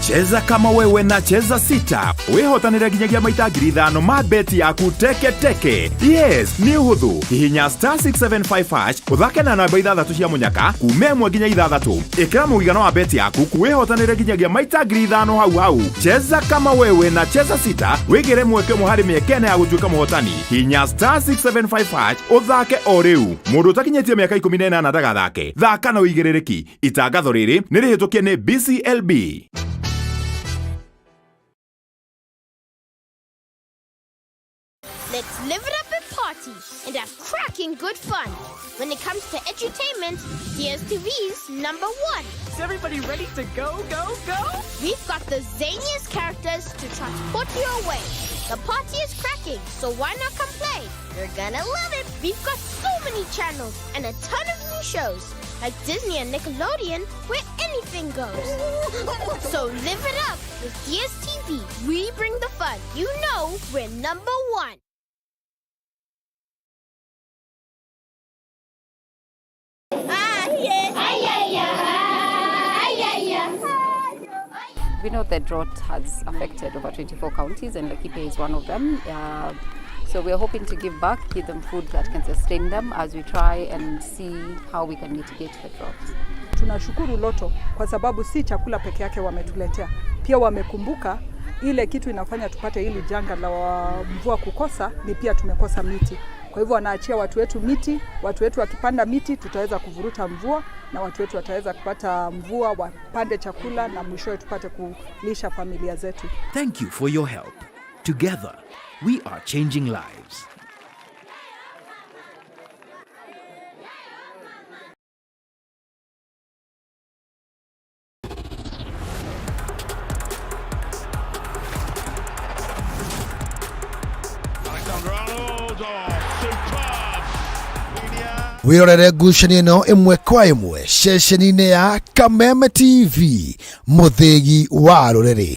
Cheza kama wewe na Cheza Sita wĩhotanĩre nginyagia maita 5,000 ma beti yaku teke teke. Yes, nĩ ũhũthũ. Hihinya star 675 hash ũthake na namba ithathatũ cia mũnyaka kuma 1 nginya 6. Ĩkĩra mũigana wa beti yaku wĩhotanĩre nginyagia maita 5,000 hau hau. Cheza kama wewe na Cheza Sita wĩgĩre mweke ũmwe harĩ mĩeke ĩna ya gũtuĩka mũhotani. Hihinya star 675 hash ũthake o rĩu. Mũndũ ũtakinyĩtie mĩaka 18 ndagathake. Thaka na ũigĩrĩrĩki. Itangatho rĩrĩ nĩ rĩhĩtũkie nĩ BCLB. Let's live it up and party and have cracking good fun. When it comes to edutainment, DSTV's number one. Is everybody ready to go, go, go? We've got the zaniest characters to transport you away. The party is cracking, so why not come play? You're gonna love it. We've got so many channels and a ton of new shows, like Disney and Nickelodeon, where anything goes. So live it up with DSTV. We bring the fun. You know we're number one. We know that drought has affected over 24 counties, and Laikipia is one of them. So we are hoping to give back, give them food that can sustain them as we try and see how we can mitigate the drought. Tunashukuru Lotto kwa sababu si chakula peke yake wametuletea, pia wamekumbuka ile kitu inafanya tupate hili janga la mvua kukosa ni pia tumekosa miti. Kwa hivyo wanaachia watu wetu miti, watu wetu wakipanda miti tutaweza kuvuruta mvua na watu wetu wataweza kupata mvua, wapande chakula na mwishowe tupate kulisha familia zetu. Thank you for your help. Together, we are changing lives. Wĩrorere ngucanio ĩno ĩmwe kwa ĩmwe ceceni-inĩ ya Kameme TV, mũthĩgi wa rũrĩrĩ.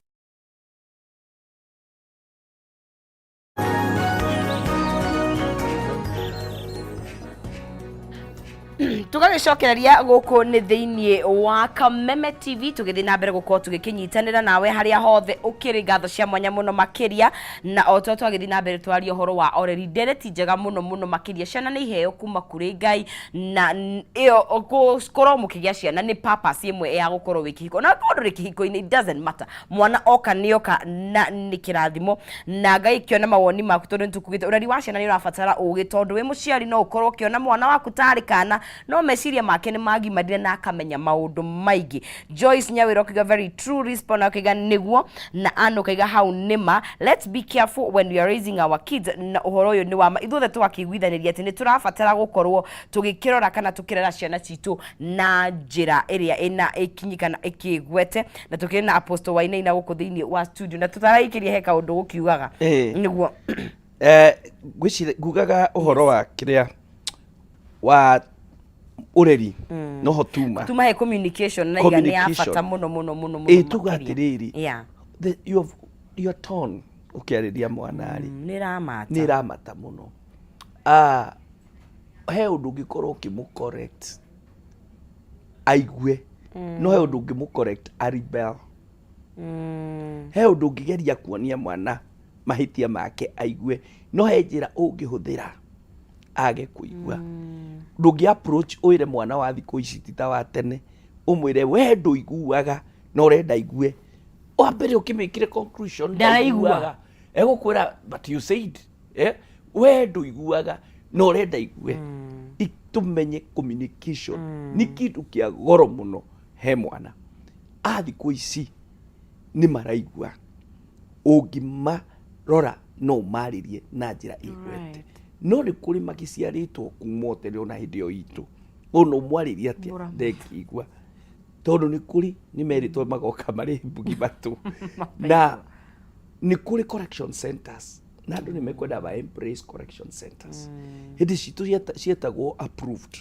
Tũgagĩcokereria gũkũ nĩ thĩinĩ wa Kameme TV, tũgĩthiĩ na mbere gũkorwo tũgĩkĩnyitanĩra nawe harĩa hothe ũkĩrĩ. Ngatho cia mwanya mũno makĩria, na o to twagĩthiĩ na mbere twaria ũhoro wa ũreri, ndereti njega mũno mũno makĩria. Ciana nĩ iheo kuma kũrĩ Ngai, na ĩyo gũkorwo mũkĩgĩa ciana nĩ purpose ĩmwe ya gũkorwo wĩ kĩhiko, na korwo ndũrĩ kĩhiko-inĩ, it doesn't matter, mwana oka nĩ oka na nĩ kĩrathimo. Na Ngai kĩona mawoni maku, tondũ nĩ tũkugĩte ũreri wa ciana nĩ ũrabatara ũgĩ, tondũ wĩ mũciari no ũkorwo ũkĩona mwana waku tarĩ kana, no meciria make nĩ magimarire na akamenya maũndũ maingĩ. Joyce Nyawĩra ũkiuga very true response, akiuga nĩguo, na Anne ũkaiga hau nĩma, let's be careful when we are raising our kids. Na ũhoro ũyũ nĩ wa ma, ithuothe twakĩiguithanĩria atĩ nĩ tũrabatara gũkorwo tũgĩkĩrora kana tũkĩrera ciana citũ na njĩra ĩrĩa ĩna ĩkinyi kana ĩkĩgwete. Na tũkĩrĩ na Apostle Wainaina gũkũ thĩinĩ wa studio, na tũtaraikĩria he kaũndũ gũkiugaga. Nĩguo. Ngwĩciria ngugaga ũhoro wa kĩrĩa wa ũreri noho tuma tuma he communication na iga nĩ ya bata mũno mũno mũno mũno. Ĩ tuga makĩria. Atĩrĩrĩ, your tone ũkĩarĩria mwana rĩ, nĩ ramata. Nĩ ĩramata mũno. Ah, he ũndũ ũngĩkorwo ũkĩmũ correct aigue, no he ũndũ ũngĩmũ correct a rebel. He ũndũ ũngĩgeria kuonia mwana mahĩtia make aigue, no he njĩra ũngĩhũthĩra age kũigua. Ndũngĩ approach ũĩre mwana wa thikũ ici ti ta wa tene, ũmwĩre we ndũiguaga na ũrenda aigue. Wa mbere ũkĩmĩkire conclusion Ndaraigua. Ndaiguaga. Egũkwĩra but you said, we ndũiguaga na ũrenda igue. Tũmenye communication nĩ kĩndũ kĩa goro mũno he mwana. A thikũ ici nĩ maraigua, ũngĩmarora no ũmarĩrie na njĩra ĩgwete, no nĩ kũrĩ magĩciarĩtwo kuma o tene, ona hĩndĩ ĩyo itũ ona ũmwarĩrie atĩa ndekĩigua, tondũ nĩ kũrĩ nĩ merĩtwo magoka marĩ mbugi matũ. Na nĩ kũrĩ correction centers, na andũ nĩ mekwenda ba embrace correction centers. Hĩndĩ citũ cietagwo approved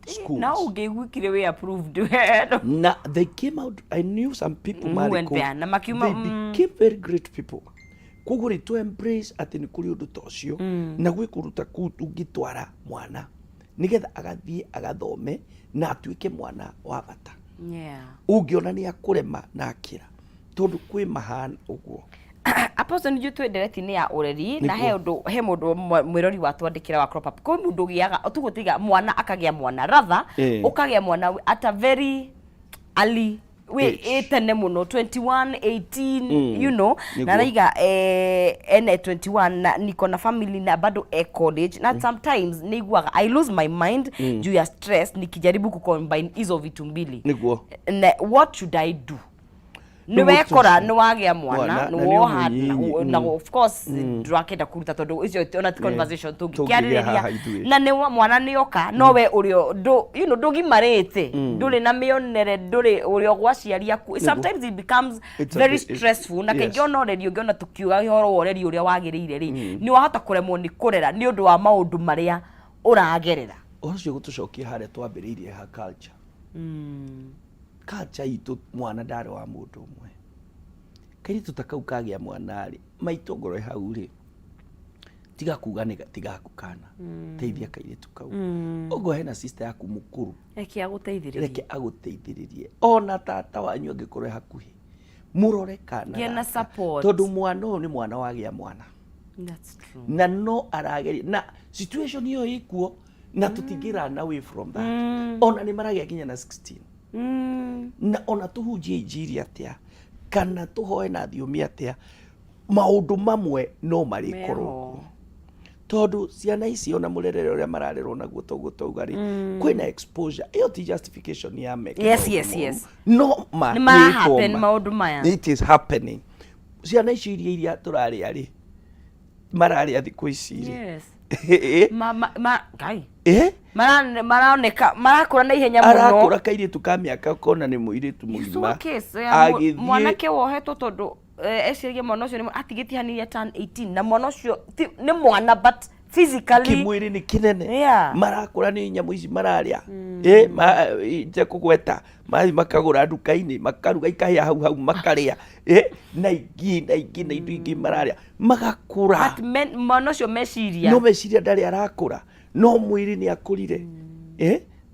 schools. Na ũngĩiguikire wĩ approved. Na they came out, I knew some people Who marĩ went kũu. there, na makiuma, They became very great people. Koguo rĩ, to embrace atĩ nĩ kũrĩ ũndũ ta ũcio, na gwĩ kũruta kũu tũngĩtwara mwana nĩgetha agathiĩ agathome na atuĩke mwana wa bata. Ũngĩona nĩ akũrema na akĩra Tondũ kwĩ mahana ũguo. Apostle, nĩ twĩ ndereti-inĩ ya ũreri na Nĩguo. he ũndũ, he mũndũ mwĩrori watwandĩkĩra wa crop up. Kwĩ mũndũ ũgĩaga, tũgũtiga mwana akagĩa mwana rather, ũkagĩa mwana at a very early wĩ Age. ĩ tene mũno, 21, 18, you know. Na araiga ene 21 na niko na family na bado e college na sometimes nĩiguaga I lose my mind juu ya stress nikijaribu kucombine hizo vitu mbili. Na what should I do? Nĩ Rĩu wekora ũcio nĩ wagĩa mwana, mwana, nĩ na nĩ woha ũmũnyinyi, na of course ndũrakĩenda kũruta tondũ icio ona ti conversation Tũngĩgĩa tũngĩkĩarĩrĩria. Haha ithuĩ. Na nĩ mwana nĩ oka, no we ũrĩa ndũ you know ndũgimarĩte, ndũrĩ na mĩonere, ndũrĩ ũrĩa gwa aciari aku. Sometimes it becomes It's a very stressful na kaingĩ ona ũreri ũngĩ, ona tũkiuga ũhoro wa ũreri ũrĩa wagĩrĩire rĩ, nĩ wahota kũremwo nĩ kũrera nĩ ũndũ wa maũndũ marĩa ũragerera. Ũhoro ũcio gũtũcokia harĩa twambĩrĩirie ha culture. Culture itũ, mwana ndarĩ wa mũndũ ũmwe. Kairĩtu ta kau kagĩa mwana rĩ, maitũ ngoro ĩ hau rĩ, tiga kuga nĩ tigaku kana, teithia kairĩtu kau. Ũguo hena sister yaku mũkũrũ, reke agũteithĩrĩrie. Reke agũteithĩrĩrie. Ona tata wanyu angĩkorwo e hakuhĩ, mũrore kana Gĩa na gaka. Support. Tondũ mwana ũyũ nĩ mwana wagĩa mwana. That's true. Na no arageria na situation ĩyo ĩkuo na tũtingĩ run away from that. Ona nĩ maragĩa nginya na 16. Na ona tũhunjie injiri atĩa kana tũhoe na thiomi atĩa, maũndũ mamwe no marĩkorwo Meho. kuo, tondũ ciana ici ona mũrerere ũrĩa mararerwo naguo, toguo twauga rĩ, kwĩna exposure. Ĩyo ti justification ya meke maũndũ moru. No ma Nĩ mara nĩ happen ĩkũma. Maũndũ maya. It is happening. Ciana icio iria tũrarĩa rĩ, mararĩa thikũ ici rĩ, Ma, ma, ma, Ngai. Maroneka marakũra na ihenya mũno. Arakũra kairĩtu ka mĩaka kona nĩ mũirĩtu You saw mũgima. a case ya Agĩthiĩ- mwanake wohetwo tondũ eciragia mwana ũcio nĩ atigĩtihanirie turn 18 na mwana ũcio nĩ mwana but physically Kĩmwĩrĩ nĩ kĩnene. Marakũra nĩ nyamũ ici mararĩa, itekũgweta, mathiĩ makagũra nduka-inĩ, makaruga ikahĩa hau hau makarĩa, na ingĩ na ingĩ na indo ingĩ mararĩa magakũra. But mwana ũcio meciria No meciria ndarĩ arakũra, no mwĩrĩ nĩ akũrire.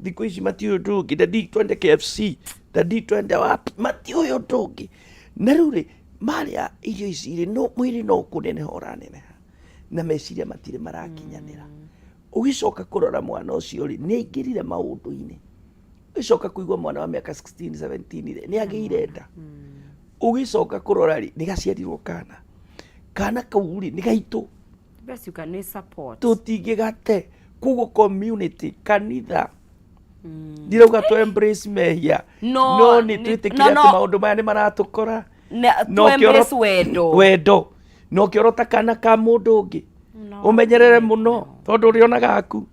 Thikũ ici matiũĩ ũndũ ũngĩ. "Daddy, twende KFC, daddy, twende wapi." Matiũĩ ũndũ ũngĩ. Na rĩu rĩ, marĩa irio ici rĩ, no mwĩrĩ no kũneneha ũraneneha na meciria matirĩ marakinyanĩra. Ũgĩcoka kũrora mwana ũcio rĩ, nĩ aingĩrire maũndũ-inĩ. Ũgĩcoka kũigua mwana wa mĩaka 16, 17 rĩ, nĩ agĩire nda. Ũgĩcoka kũrora rĩ, nĩ gaciarirwo kana. Kana kau rĩ, nĩ gaitũ. Best you can nĩ support. Tũtingĩgate. Koguo community, kanitha, ndirauga tũ embrace mehia, No, no nĩ twĩtĩkire no, atĩ no. maũndũ maya nĩ maratũkora. Na Na tu embrace wendo. Wendo. Na ũkĩorota kana ka mũndũ ũngĩ, No. ũmenyerere mũno, tondũ ũrĩona gaku.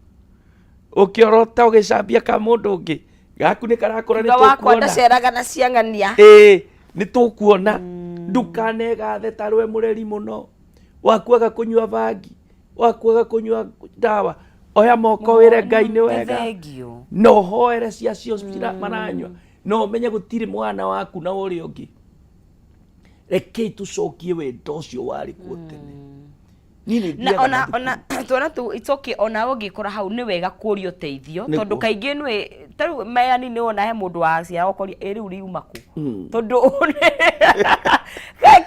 Ũkĩorota ũgĩcambia ka mũndũ ũngĩ, gaku nĩ karakũra, nĩ Thutha wakwa tũkuona. ndaceraga na ciang'ania. Ĩĩ, nĩ tũkuona. Ndũkanegathe tarwe mũreri mũno, wakuaga kũnyua bangi, wakuaga kũnyua ndawa. Oya moko wĩre Ngai nĩ wega. Thengiũ. Na ũhoere ciacio maranyua, na ũmenye gũtirĩ mwana waku na ũrĩa ũngĩ. Rekei tũcokie wendo ũcio warĩ kuo tene. Niĩ nĩ Na thiaga ona na ona twana tu, it's okay, ona ũngĩkora hau nĩ wega kũria ũteithio, tondũ kaingĩ nĩ tarĩu mayani nĩ wona he mũndũ waciara ũkoria ĩ rĩu riuma kũ, tondũ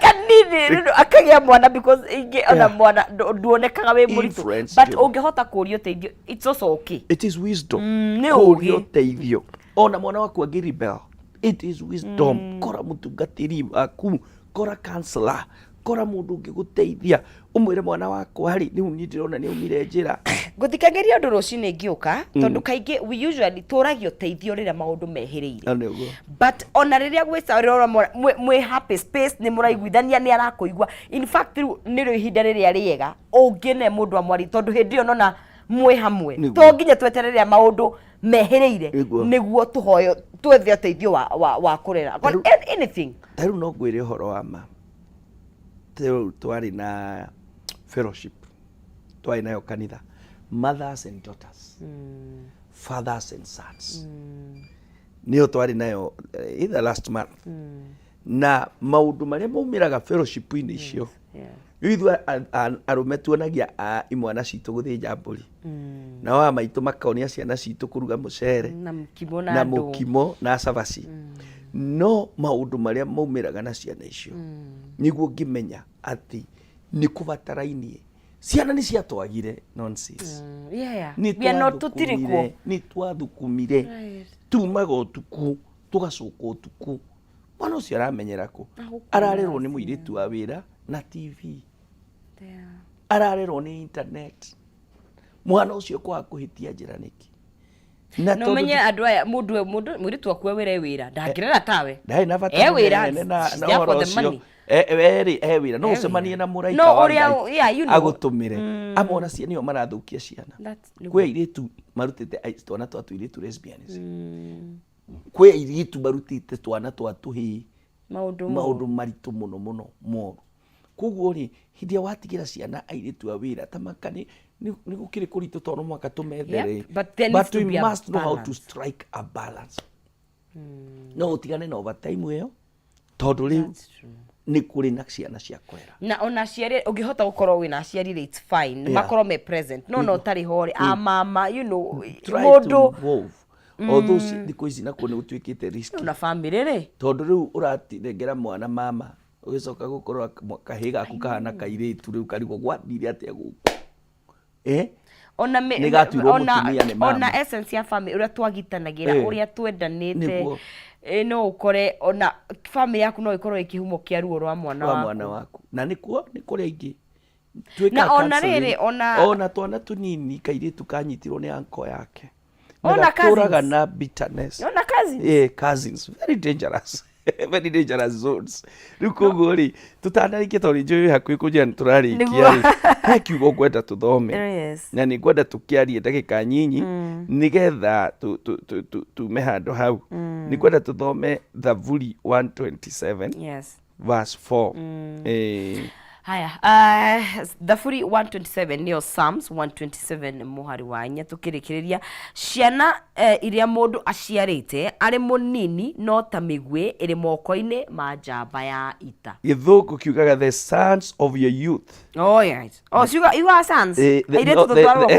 kanini rĩu akagĩa mwana, because ingĩ ona mwana nduonekaga wĩ mũritũ. Influence But njũru. ũngĩhota kũria ũteithio, it's also okay. It is wisdom Nĩ kũria ũgĩ. ũteithio. Ona mwana waku angĩ rebel, it is wisdom. Kora mũtungatĩri waku, kora counselor, kora mũndũ ũngĩgũteithia, ũmwĩre mwana wakwa rĩ, rĩu niĩ ndĩrona nĩ aumire njĩra. Ngũthikagĩria ũndũ rũcinĩ ngĩũka, tondũ kaingĩ we usually tũragio ũteithio rĩrĩa maũndũ mehĩrĩire. Na nĩguo. But ona rĩrĩa gwĩca rĩrĩa mwĩ happy space, nĩ mũraiguithania, nĩ arakũigua. In fact, rĩu nĩrĩo ihinda rĩrĩa rĩega ũngĩne mũndũ amwari, tondũ hĩndĩ ĩyo nona mwĩ hamwe. To nginya tweterere maũndũ mehĩrĩire nĩguo tũhoyo twethe ũteithio wa kũrera. Anything. Ta rĩu no ngwĩre ũhoro wa ma. Rĩu twarĩ na fellowship twarĩ nayo kanitha, mothers and daughters, fathers and sons, nĩyo twarĩ nayo either last month, na maũndũ marĩa maumĩraga fellowship-inĩ icio, rĩu ithuĩ arũme tuonagia imwana citũ gũthĩnja mbũri, nao a maitũ makonia ciana citũ kũruga mũcere na mũkimo na na ndũ. Mũkimo na cabaci. No maũndũ marĩa maumĩraga na ciana icio, nĩguo ngĩmenya atĩ nĩ kũbatarainie ciana nĩ ciatwagire nonsense. Yeah. Nĩ We are not, tũtirĩ kuo. Nĩ twathukumire. Tumaga ũtukũ, tũgacoka ũtukũ. Mwana ũcio aramenyera kũ? Ararerwo nĩ mũirĩtu wa wĩra na TV, ararerwo nĩ internet. Mwana ũcio kwaga kũhĩtia njĩra nĩkĩ? Na No tondũ menye andũ aya, mũndũ mũndũ mũirĩtu waku e wĩra, e wĩra, ndangĩrera tawe. Ndarĩ na bata E wĩra, mũnene na she's na there for ũhoro the ũcio. money. Werĩ e wĩra, no E ũcemanie wĩra. na mũraika No wa ũrĩa- Ngai yeah, you know. agũtũmĩre. Amwe ona nĩo marathũkia ciana. That's- Kwĩ airĩtu marutĩte twana twa tũirĩtu lesbians. Kwĩ airĩtu marutĩte twana twa tũhĩĩ maũndũ maũndũ maritũ mũno mũno moru. Koguo rĩ, hĩndĩ ĩrĩa watigĩra ciana airĩtu a wĩra ta maka, nĩ gũkĩrĩ kũritũ tondũ no mũhaka tũmethere. Yep, but there needs But to we be a must know how to balance. strike a balance. No ũtigane na overtime ĩyo, tondũ rĩu nĩ kũrĩ na ciana cia kũrera. Na ona aciari, ũngĩhota gũkorwo wĩna aciari rĩ, it's fine. Makorwo me present, no no ũtarĩ ho rĩ, a mama, you know, Try to mũndũ involve, although thikũ ici nakuo nĩ gũtuĩkĩte risky. Na family rĩ. Tondũ rĩu ũratinengera mwana mama, ũgĩcoka gũkorwo kahĩĩ gaku kahana kairĩtu, rĩu karigwo gwathire atĩa gũkũ, eh? Ona Nĩ gatuirwo mũtumia nĩ mama. Ona essence ya family, ũrĩa twagitanagĩra, ũrĩa twendanĩte. No ũkore ona family yaku no ĩkorwo ĩ kĩhumo kĩa ruo rwa mwana wa waku. Mwana waku, na nĩkuo nĩ kũrĩ aingĩ twĩkaga Na ona counseling. rĩrĩ, ona- Ona twana tũnini, kairĩtu kanyitirwo nĩ anko yake na Ona gatũraga cousins. na bitterness. Ona cousins. Yeah, cousins, very dangerous, very dangerous zones. Rĩu koguo rĩ, tũtanarĩkia, tondũ nĩ njũĩ wĩ hakuhĩ kũnjĩra nĩ tũrarĩkia rĩ, he kiugo ngwenda tũthome. Na nĩ ngwenda tũkĩarie ndagĩka nyinyi nĩgetha tume handũ hau. Nĩ ngwenda tũthome Thaburi 127 verse 4. Haya, Thaburi 127, nĩyo Psalms 127, mũhari wa 4, tũkĩrĩkĩrĩria. Ciana iria mũndũ aciarĩte arĩ mũnini no ta mĩguĩ ĩrĩ moko-inĩ ma njamba ya ita. Gĩthũngũ kiugaga "the sons of your youth". Oh, yes. Oh, so you are sons. Airĩtu No, tũtwarwo. No,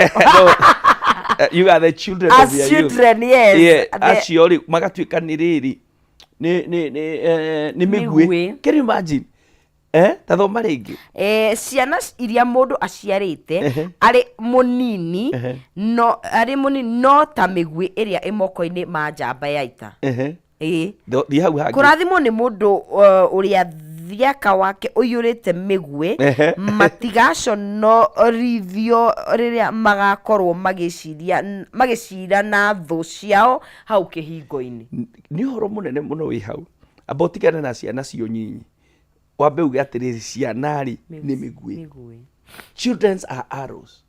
you are the children As of your youth. children, yes. Yeah, acio rĩ magatuĩka nĩ rĩrĩ, nĩ mĩguĩ. Mĩguĩ. Can you imagine? Ta thoma rĩngĩ. Ciana iria mũndũ aciarĩte arĩ mũnini, no arĩ mũnini no ta mĩguĩ ĩrĩa ĩ moko-inĩ ma njamba ya ita. Ĩĩ. Thiĩ hau hangĩ. Kũrathimwo nĩ mũndũ ũrĩa thiaka wake ũiyũrĩte mĩguĩ. Matigaconorithio rĩrĩa magakorwo magĩciria magĩcira na thũ ciao hau kĩhingo-inĩ. Nĩ ũhoro mũnene mũno wĩ hau. Amba ũtigane na ciana cio nyinyi, wambe uge atĩrĩrĩ, ciana rĩ nĩ mĩguĩ. Mĩguĩ. Children are arrows.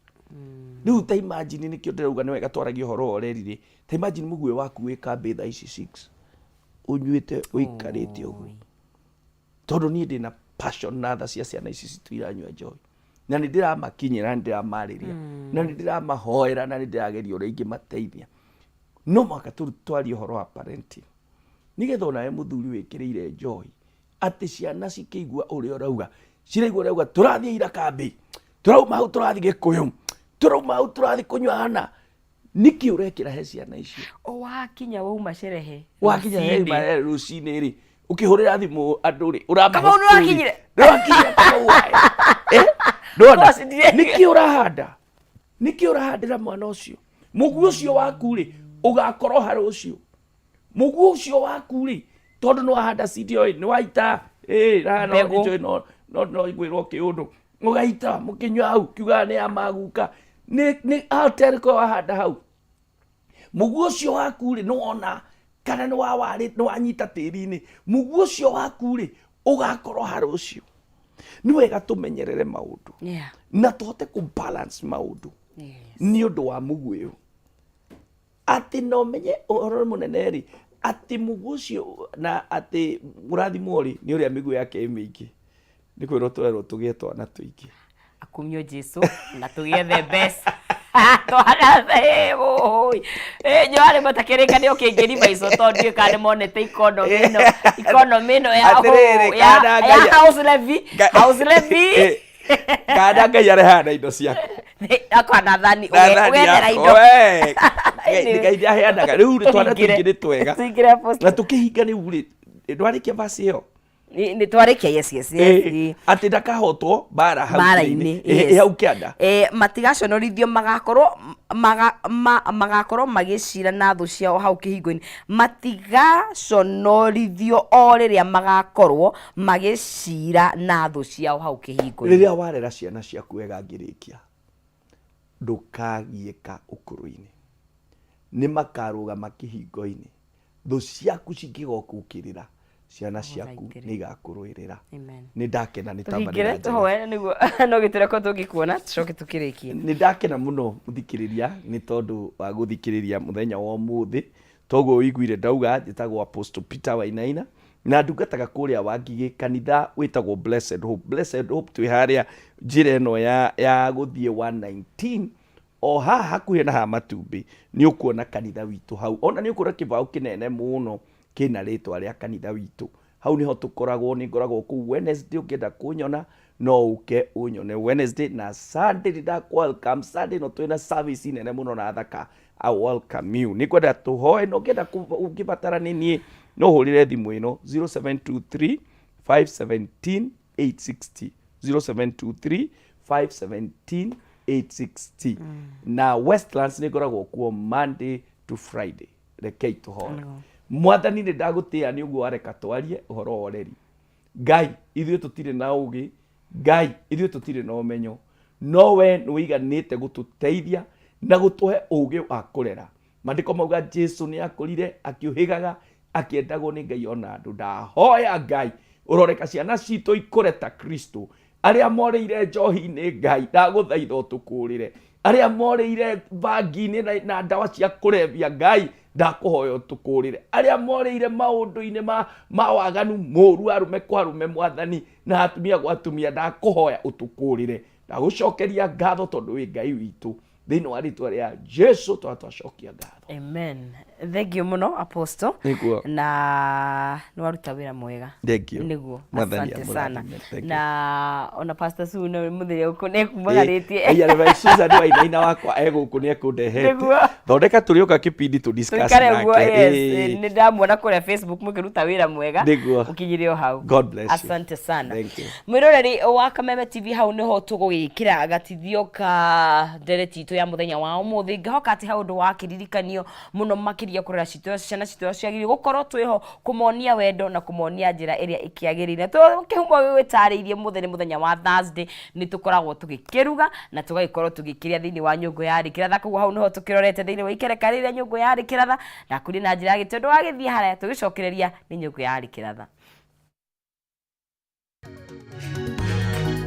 Rĩu ta imagine, nĩkĩo ndĩrauga nĩ wega twaragia ũhoro wa ũreri rĩ, ta imagine mũguĩ waku wĩ kambĩ thaa ici 6, ũnyuĩte, ũikarĩte ũguo. Tondũ niĩ ndĩna passion na tha cia ciana ici citũ iranyua njohi, na nĩ ndĩramakinyĩra, nĩ ndĩramarĩria, na nĩ ndĩramahoera, na nĩ ndĩrageria ũrĩa ingĩmateithia. No mũhaka twarie ũhoro wa parenting, nĩgetha onawe mũthuri wĩkĩrĩire njohi, atĩ ciana cikĩigua ũrĩa ũrauga, ciraigua ũrauga tũrathiĩ ira kambĩ, tũrauma hau tũrathiĩ Gĩkũyũ, tũrauma hau tũrathiĩ kũnyua hana. Nĩkĩ ũrekĩra he ciana icio? O wakinya wauma cerehe wakinya rũcinĩ. He rũcinĩ rĩ, ũkĩhũrĩra thimũ andũ rĩ, ũramahe Kamau, story. nĩwakinyire? Nĩwakinyire, Kamau, waĩ. Ndona Twacinire. nĩkĩ ũrahanda, nĩkĩ ũrahandĩra mwana ũcio mũguĩ ũcio waku rĩ, ũgakorwo harĩ ũcio mũguĩ ũcio waku rĩ, tondũ nĩ wahanda seed ĩyo ĩ, nĩ waita no Mbegũ. nĩnjũĩ no ngwĩrwo kĩũndũ mũgaita mũkĩnyua hau kiugaga nĩ ya maguka, nĩ ateriko wahanda hau mũguĩ ũcio waku rĩ, nĩ wona kana nĩ wawarĩ, nĩ wanyita tĩri-inĩ, mũguĩ ũcio waku rĩ, ũgakorwo harĩ ũcio. Nĩ wega tũmenyerere maũndũ na tũhote kũ balance maũndũ nĩ ũndũ wa mũguĩ ũyũ, atĩ no menye ũhoro mũnene rĩ, atĩ mũguĩ ũcio na atĩ mũrathimwo rĩ, nĩ ũrĩa mĩguĩ yake ĩ mĩingĩ. Nĩ kwĩrwo twerwo tũgĩe twana tũingĩ. Akumio Jesu na tũgĩethe mbeca twana. Nyoarĩ matakĩrĩkanĩro kĩngĩri maico, tondũ ndiũĩ kana nĩ monete economy ĩno, economy ĩno ya Atĩrĩrĩ, ya kana ya Ngai- house levy, house levy. Kana Ngai arehaga na indo ciaku. Akwana thani Na thani ũgethera yaku. indo. Wee, Ngai Ngai nĩaheanaga. Rĩu rĩ, twana Tũhingĩre. tũingĩ nĩ twega. Tũingĩre apostle. Na tũkĩhinga rĩu rĩ, ndwarĩkia verse ĩyo? Nĩ twarĩkia, yes yes yes. Atĩ ndakahotwo mbara hau Mbara-inĩ, kĩrĩa-inĩ. yes. Ĩ hau kĩanda. Matigaconorithio, magakorwo magakorwo magĩcira na thũ ciao hau kĩhingo-inĩ. Matigaconorithio o rĩrĩa magakorwo magĩcira na thũ ciao hau kĩhingo-inĩ. Rĩrĩa warera ciana ciaku wega ngĩrĩkia, ndũkagiĩka ũkũrũ-inĩ. Nĩ makarũgama kĩhingo-inĩ. Thũ ciaku cingĩgokũkĩrĩra, ciana ciaku nĩ igakũrũĩrĩra. Amen. Nĩ ndakena nĩ Tũhingĩre tabarĩra njega. tũhoe nĩguo no gĩtũreko tũngĩkuona tũcoke tũkĩrĩkie. Nĩ ndakena mũno mũthikĩrĩria nĩ tondũ wa gũthikĩrĩria mũthenya wa ũmũthĩ. Toguo ũiguire ndauga njĩtagwo Apostle Peter Wainaina na ndungataga kũrĩa Wangigĩ kanitha wĩtagwo Blessed Hope. Blessed Hope twĩ harĩa njĩra ĩno ya gũthiĩ 119 o haha hakuhĩ na haha matumbĩ nĩ ũkuona kanitha witũ hau. Ona nĩ ũkuona kĩbaũ kĩnene mũno kĩna rĩtwa rĩa kanitha witũ. Hau nĩho tũkoragwo, nĩ ngoragwo kũu Wednesday ũngĩenda kũnyona no ũke ũnyone Wednesday na Sunday nĩ ndakũ welcome. Sunday ĩno twĩna service nene mũno na thaka. I welcome you. Nĩ ngwenda tũhoe na ũngĩenda ũngĩbatara nĩ niĩ no ũhũrĩre thimũ ĩno 0723 517 860, 0723 517 860. Na Westlands nĩ ngoragwo kuo Monday to Friday. Rekei tũhoe. Mwathani nĩ ndagũtĩĩa nĩ ũguo wareka twarie ũhoro wa ũreri. Ngai ithuĩ tũtirĩ na ũgĩ, Ngai ithuĩ tũtirĩ na ũmenyo, no we nĩ ũiganĩte gũtũteithia na gũtũhe ũgĩ wa kũrera. Maandĩko mauga Jesu nĩ akũrire akĩũhĩgaga akĩendagwo nĩ Ngai ona andũ. Ndahoya Ngai ũroreka ciana citũ ikũre ta Kristo. Arĩa morĩire njohi-inĩ Ngai ndagũthaitha ũtũkũrĩre. Arĩa morĩire bangi-inĩ na ndawa cia kũrebia Ngai ndakũhoya ũtũkũrĩre. Arĩa morĩire maũndũ-inĩ ma waganu mũru, arũme kwa arũme Mwathani na atumia gwa atumia, ndakũhoya ũtũkũrĩre. Ndagũcokeria ngatho tondũ wĩ Ngai witũ. Thĩinĩ wa rĩtwa rĩa Jesu twacokia ngatho. Amen. Thank you mũno Apostle. Nĩguo. Na nĩ waruta wĩra mwega. Thank you. Nĩguo. Mwathani Asante sana. amũrathime. Thank you. Na ona Pastor Sue nĩ mũthenya ũkũ nĩ ekumagarĩtie. Ĩĩ, arĩ Susan Wainaina wakwa e gũkũ nĩ ekũndehete. Nĩguo. Thondeka tũrĩũka kĩbindi tũ discuss Tũikare ũguo, nake. yes. Ĩĩ. Nĩ ndamuona kũrĩa Facebook mũkĩruta wĩra mwega. Nĩguo. Ũkinyire o hau. God bless you. Asante sana. Thank you. Mwĩroreri wa Kameme TV, hau nĩho tũgũgĩkĩra gatithio ka ndereti itũ ya mũthenya wa ũmũthĩ. Ngahoka atĩ hau ũndũ wa kĩririkanio mũno makĩria kũrera citũ ciana citũ ciagĩrĩire gũkorwo twĩho kũmonia wendo na kũmonia njĩra ĩrĩa ĩkĩagĩrĩire. Kĩhumo gĩgwĩtarĩirie mũthenya nĩ mũthenya wa Thursday nĩ tũkoragwo tũgĩkĩruga na tũgagĩkorwo tũgĩkĩrĩa thĩinĩ wa nyũngũ ya rĩkĩratha. Koguo hau nĩho tũkĩrorete thĩinĩ wa ikereka rĩrĩa nyũngũ ya rĩkĩratha. Ndakwĩrire na njĩra ya gĩtĩo ndũgagĩthiĩ haraya, tũgĩcokereria nĩ nyũngũ ya rĩkĩratha.